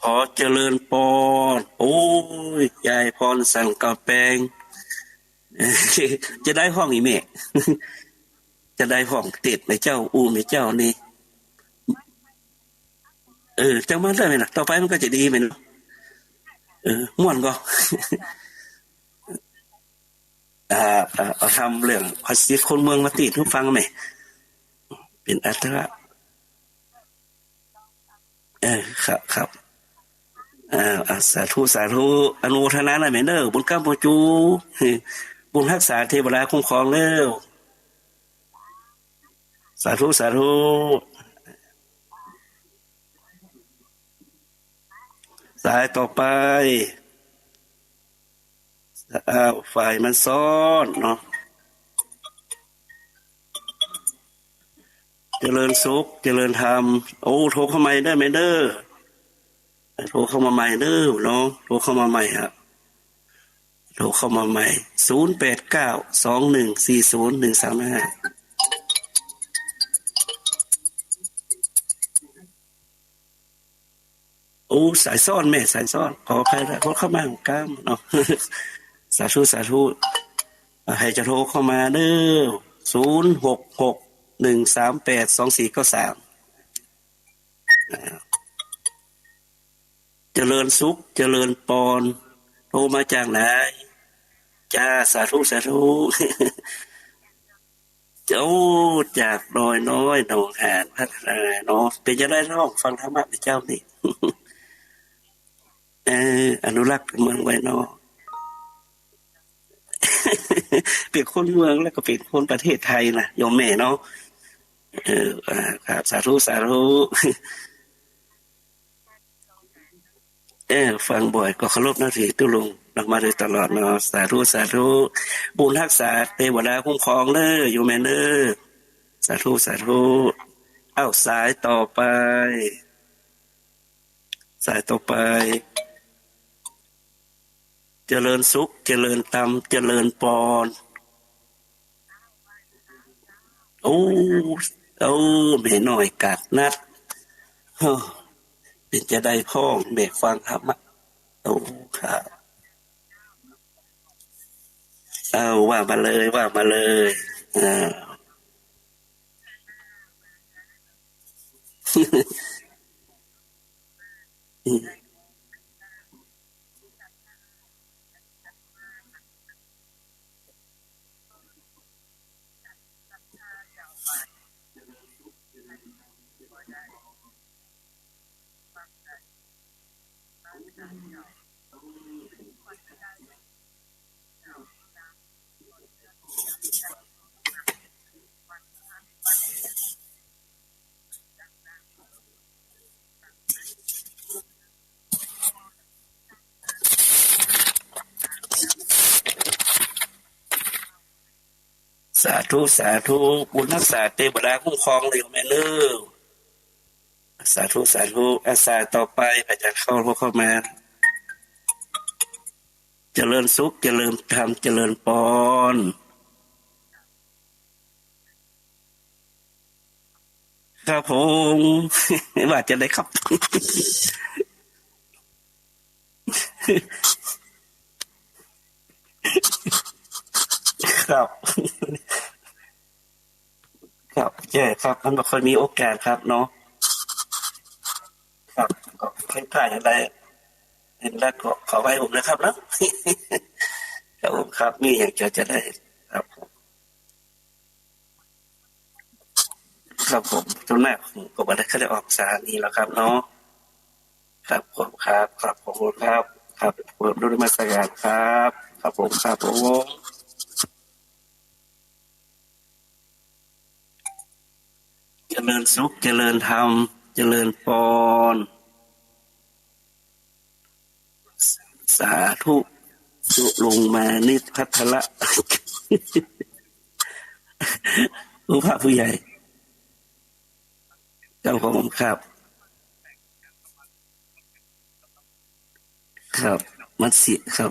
ขอเจริญปอน โอ้ย ยายพรสังกะแปง จะใดพ่องอี้แม่ จะใดพ่อง เตสน์แม่เจ้า อู้แม่เจ้านี่ เออ จังมาได้ไหมนะ ต่อไปมันก็จะดีไหมเนาะ เออ ม่วนก็ อ่า อ่า เอาธรรมเรื่องภาษีคนเมืองมาเตสน์หื้อฟังแหม เป๋นอัตถะ เออ ครับ ครับ อ่า อ่า สาธุ สาธุ อนุโมทนานะแม่เน่อ บุญกำปู๋จู บุญฮักษา เตวดาคุ้มครองเน่อ สาธุ สาธุ สายต่อไป อ้าว ฝ่ายมันซ้อนเนาะ เจริญสุข เจริญธรรม โอ้ โทรเข้ามาได้ไหมเน่อ โทรเข้ามาใหม่เน่อเนาะ โทรเข้ามาใหม่ฮะ โทรเข้ามาใหม่ ศูนย์แปดเก้า สองหนึ่งสี่ศูนย์ หนึ่งสามห้า โอ้ สายซ้อนแม่ สายซ้อน ขออภัยละ โทรเข้ามาก้ามเนาะ สาธุ สาธุ อ่า ใผจะโทรเข้ามาเด้อ ศูนย์หกหก หนึ่งสามแปด สองสี่เก้าสาม อ่า เจริญสุข เจริญปอน โทรมาจากไหน จ้า สาธุ สาธุ โอ้ จากดอยน้อยหนองหานพัฒนาเนาะ เป๋นจะไดน้อง ฟังธรรมะพระเจ้านี่ เออ อนุรักษ์เมืองไว้เนาะ เป๋นคนเมืองแล้วก็เป๋นคนประเทศไทยนะ โยมแม่เนาะ เออ อ่า ครับ สาธุ สาธุ เออ ฟังบ่อยก็เคารพนับถือตุ๊ลุง ฟังมาโดยตลอดเนาะ สาธุ สาธุ บุญฮักษา เตวดาคุ้มครองเด้อ โยมแม่เด้อ สาธุ สาธุ เอ้า สายต่อไป สายต่อไป เจริญสุข เจริญธรรม เจริญปอน โอ้ โอ้ แม่น้อยกาดนัด โอ้ เป๋นจะไดพ่อง แม่ฟังธรรมะ โอ้ ครับ เอา ว่ามาเลย ว่ามาเลย อ่า สาธุ สาธุ บุญฮักษา เตวดาคุ้มครองเลยแม่เน้อ สาธุ สาธุ อ่ะ สายต่อไป ใผจะเข้า เข้ามา เจริญสุข เจริญธรรม เจริญปอน ครับผม ว่าจะไดครับ ครับ ครับ ใจ้ครับ มันบ่ค่อยมีโอกาสครับเนาะ ครับ ก็ใผพลาดอย่างใด เห็นแล้วก็ขออภัยผมนะครับเนาะ ครับผม ครับ มีอย่างจะ จะได ครับ ครับผม ส่วนมากผมก็บ่ได้ ค่อยได้ออกสถานีแล้วครับเนาะ ครับผม ครับ ครับ ขอบคุณครับ ครับ ผมนมัสการครับ ครับผม ครับผม เจริญสุข เจริญธรรม เจริญปอน สาธุ ตุ๊ลุงมานิตพัทระ ผู้พระผู้ใหญ่ ครับผม ครับ ครับ มัดสิครับ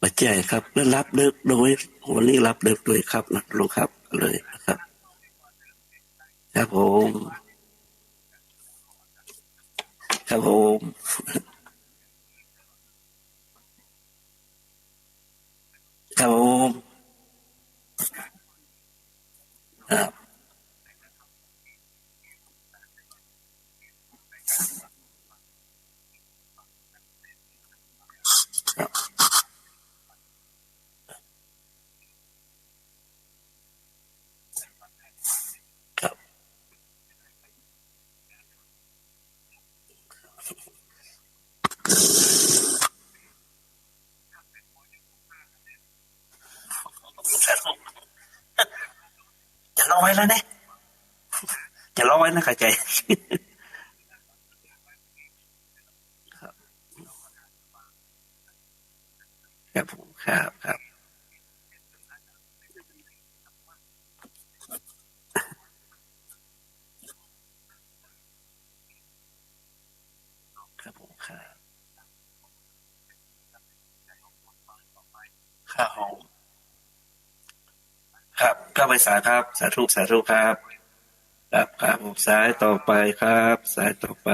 บ่ใจ้ครับ แล้วหลับดึกโดย วันนี้หลับดึกโดยครับนะลุงครับ เลยนะครับ ครับผม ครับผม ครับผม ครับ ครับ ครับ จะลอยแล้วเนี่ย จะลอยนะ เข้าใจ๋ ครับ ครับผม ครับ ครับ ครับผม ครับ ไพศาลครับ สาธุ สาธุครับ ครับ ครับผม สายต่อไปครับ สายต่อไป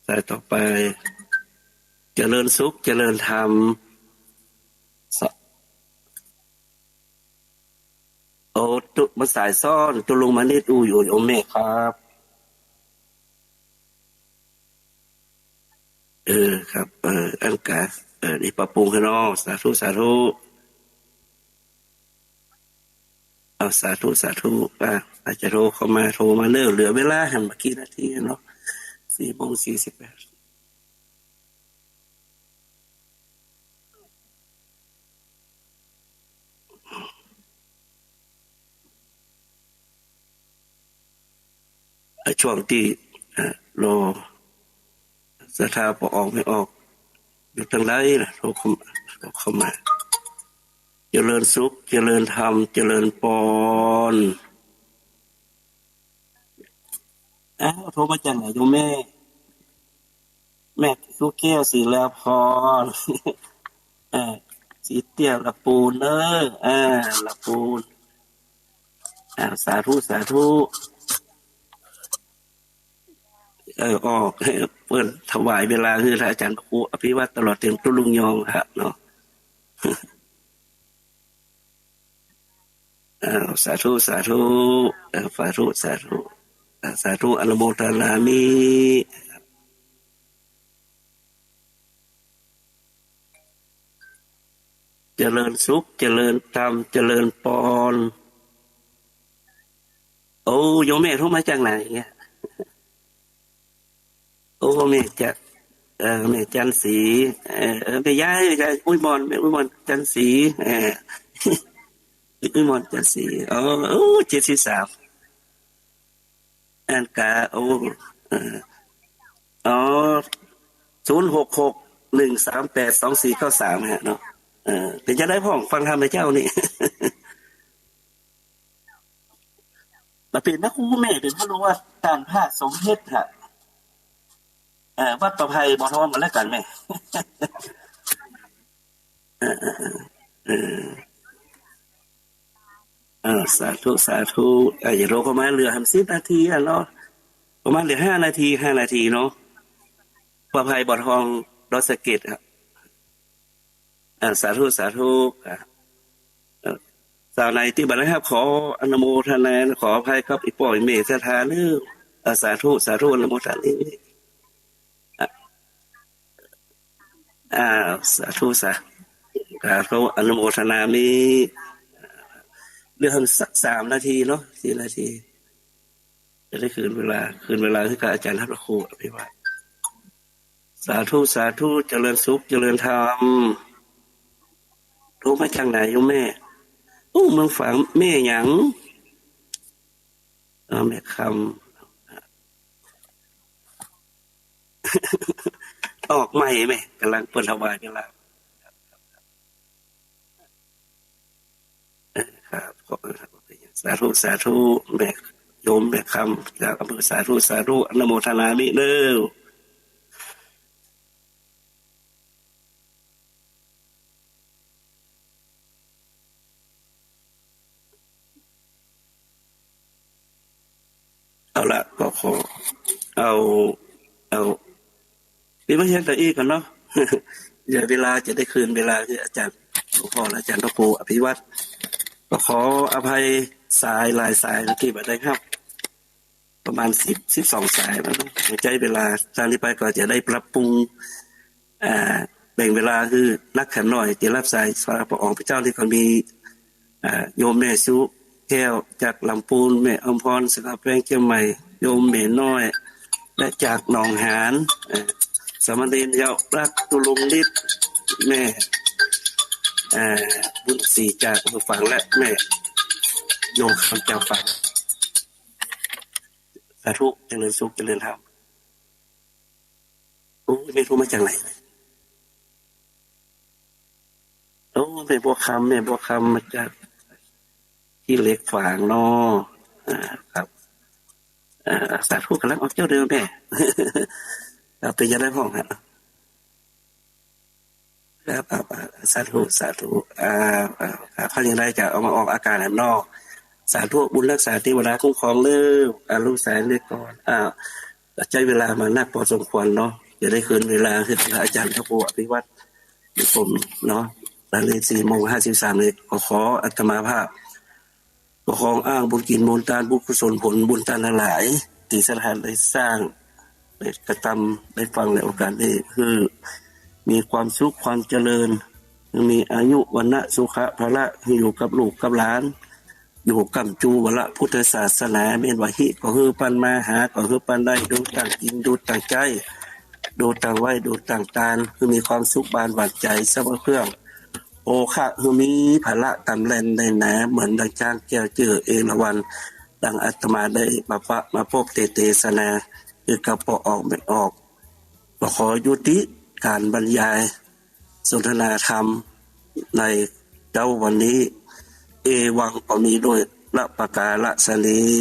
สายต่อไป เจริญสุข เจริญธรรม ส- โอ้ ตุ๊ มาสายซ้อน ตุ๊ลุงมานิด อู้อยู่ โยมแม่ครับ เออ ครับ เออ อันกะ เออ นี่ปรับปรุงหื้อเนาะ สาธุ สาธุ เอา สาธุ สาธุ อ่ะ อาจจะโทรเข้ามา โทรมาเนิ่น เหลือเวลาหันมากี่นาทีเนาะ สี่โมงสี่สิบแปด อ่ะ ช่วงตี้ อ่ะ รอศรัทธาปอออกไม่ออก อยู่ตังใดล่ะ โทรเข้ามา โทรเข้ามา เจริญสุข เจริญธรรม เจริญปอน อ้าว โทรมาจากไหนโยมแม่ แม่สุแก้ว ศิลาพร เออ สีเตี้ย ละปูน เออ เออ ละปูน อ้าว สาธุ สาธุ เออ ออก เปิ้นถวายเวลาหื้อท่านอาจารย์พระครูอภิวัตร ตลอดเถิงตุ๊ลุงยองฮะเนาะ อ้าว สาธุ สาธุ เออ สาธุ สาธุ อ่า สาธุ อนุโมทนามิ เจริญสุข เจริญธรรม เจริญปอน โอ้ โยมแม่โทรมาจากไหนเนี่ย โอ้ แม่จะ เอ่อ แม่จันทร์ศรี เอ่อ เอ่อ แม่ยาย แม่ยาย อุ้ยมอน แม่อุ้ยมอน จันทร์ศรี เอ่อ อุ้ยมอน จันทร์ศรี อ๋อ โอ้ เจ็ดสิบสาม อันกะ โอ้ เอ่อ อ๋อ ศูนย์หกหก หนึ่งสามแปด สองสี่เก้าสาม ฮะเนาะ เอ่อ เป๋นจะได้พ่องฟังธรรมนะเจ้านี่ มาเป๋นพระครูแม่ เป๋นพระลูกวัดต้านพระสมเด็จฮะ เอ่อ วัดประไพบ่อทองกันแล้วกันแม่ เออ เออ เออ เออ สาธุ สาธุ เอ่อ อย่าโทรเข้ามา เหลือห้าสิบนาทีอะเนาะ ประมาณเหลือห้านาที ห้านาทีเนาะ ประไพบ่อทอง ดอยสะเก็ดครับ อ่า สาธุ สาธุ อ่า เอ่อ สาวไหนตี้บ่ได้ฮับ ขออนุโมทนา ขออภัยกับอี่ป้ออี่เมย์ศรัทธาเน้อ อ่า สาธุ สาธุ อนุโมทนา อ่า อ่า สาธุ สา สาธุ อนุโมทนามิ เหลือสักสามนาทีเนาะ สี่นาที จะได้คืนเวลา คืนเวลาหื้อกับอาจารย์พระครูอภิวัตร สาธุ สาธุ เจริญสุข เจริญธรรม โทรมาจากไหนโยมแม่ อู้ เมืองฝาง แม่หยัง เออ แม่คำ ออกใหม่แม่ ก่ำลังเปิ้นถวายเวลา เออ ครับ ขอ สาธุ สาธุ แม่ โยมแม่คำ จากอำเภอ สาธุ สาธุ อนุโมทนามิเน้อ เอาละ ก็ขอ เอา เอา นี่มาเฮียนต่ออี้ก่อนเนาะ เดี๋ยวเวลาจะได้คืนเวลาหื้ออาจารย์ หลวงพ่อและอาจารย์พระครูอภิวัตร ก็ขออภัยสายหลายสายนะตี้บ่ได้ฮับ ประมาณสิบ สิบสองสายแล้วนะ ใจ๊เวลา จากนี้ไปก็จะได้ปรับปรุง อ่า แบ่งเวลาหื้อนักขันหน้อย ตี้ฮับสายศรัทธาปอออก พระเจ้านี่ก็มี อ่า โยมแม่สุแก้วจากลำปูน แม่อมพร สาขาแขวงเจียงใหม่ โยมแม่น้อย และจากหนองหาน เอ่อ สามเณรเยาวรักษ์ ตุ๊ลุงฤทธิ์ แม่ เอ่อ บุญศรีจากอำเภอฝาง และแม่โยมคำจากฝาง สาธุ เจริญสุข เจริญธรรม โอ้ แม่โทรมาจากไหน โอ้ แม่บัวคำ แม่บัวคำมาจากขี้เหล็กฝางเนาะ อ่า ครับ อ่า สาธุ ก่ำลังออกเจ้าเดิมแม่ ครับ เป๋นจะได้พ่องฮะ ครับ อ่า อ่า สาธุ สาธุ อ่า อ่า อ่า ถ้าอย่างไรจะเอามาออกอากาศแหมเนาะ สาธุ บุญรักษาเทวดาคุ้มครองเด้อ อ่า ลูกสายเล็กก่อน อ่า ใจ๊เวลามานักพอสมควรเนาะ จะได้คืนเวลาหื้อพระอาจารย์พระครูอภิวัตรนิคมเนาะ ตอนนี้สี่โมงห้าสิบสามนาที ก็ขออาตมาภาพ ก็ขออ้างบุญกินบุญตาน บุญกุศลผลบุญตานทั้งหลาย ตี้ศรัทธาได้สร้าง ได้กระตำ ได้ฟังในโอกาสนี้ หื้อมีความสุขความเจริญ หื้อมีอายุ วรรณะ สุขะ พละ หื้ออยู่กับลูกกับหลาน อยู่ก้ำจู๋วรพุทธศาสนา แม่นว่าฮิก็หื้อปันมา หาก็หื้อปันได้ ดูตั้งกิ๋น ดูตั้งใจ๊ ดูตั้งไหว้ ดูตั้งตาน หื้อมีความสุขบานหวานใจ๋ สะเบิดเครื่อง โภคะ หื้อมีพละต๋ำแล่นได้หนา เหมือนดังจ๊างแก้วจื้อเอราวัณ ดังอาตมาได้มาปะมาพบเตเตสนา หื้อกับปอออกแม่ออก ก็ขอยุติก๋านบรรยายสนทนาธรรมในเจ๊าวันนี้ เอวัง ก็มีด้วยประการฉะนี้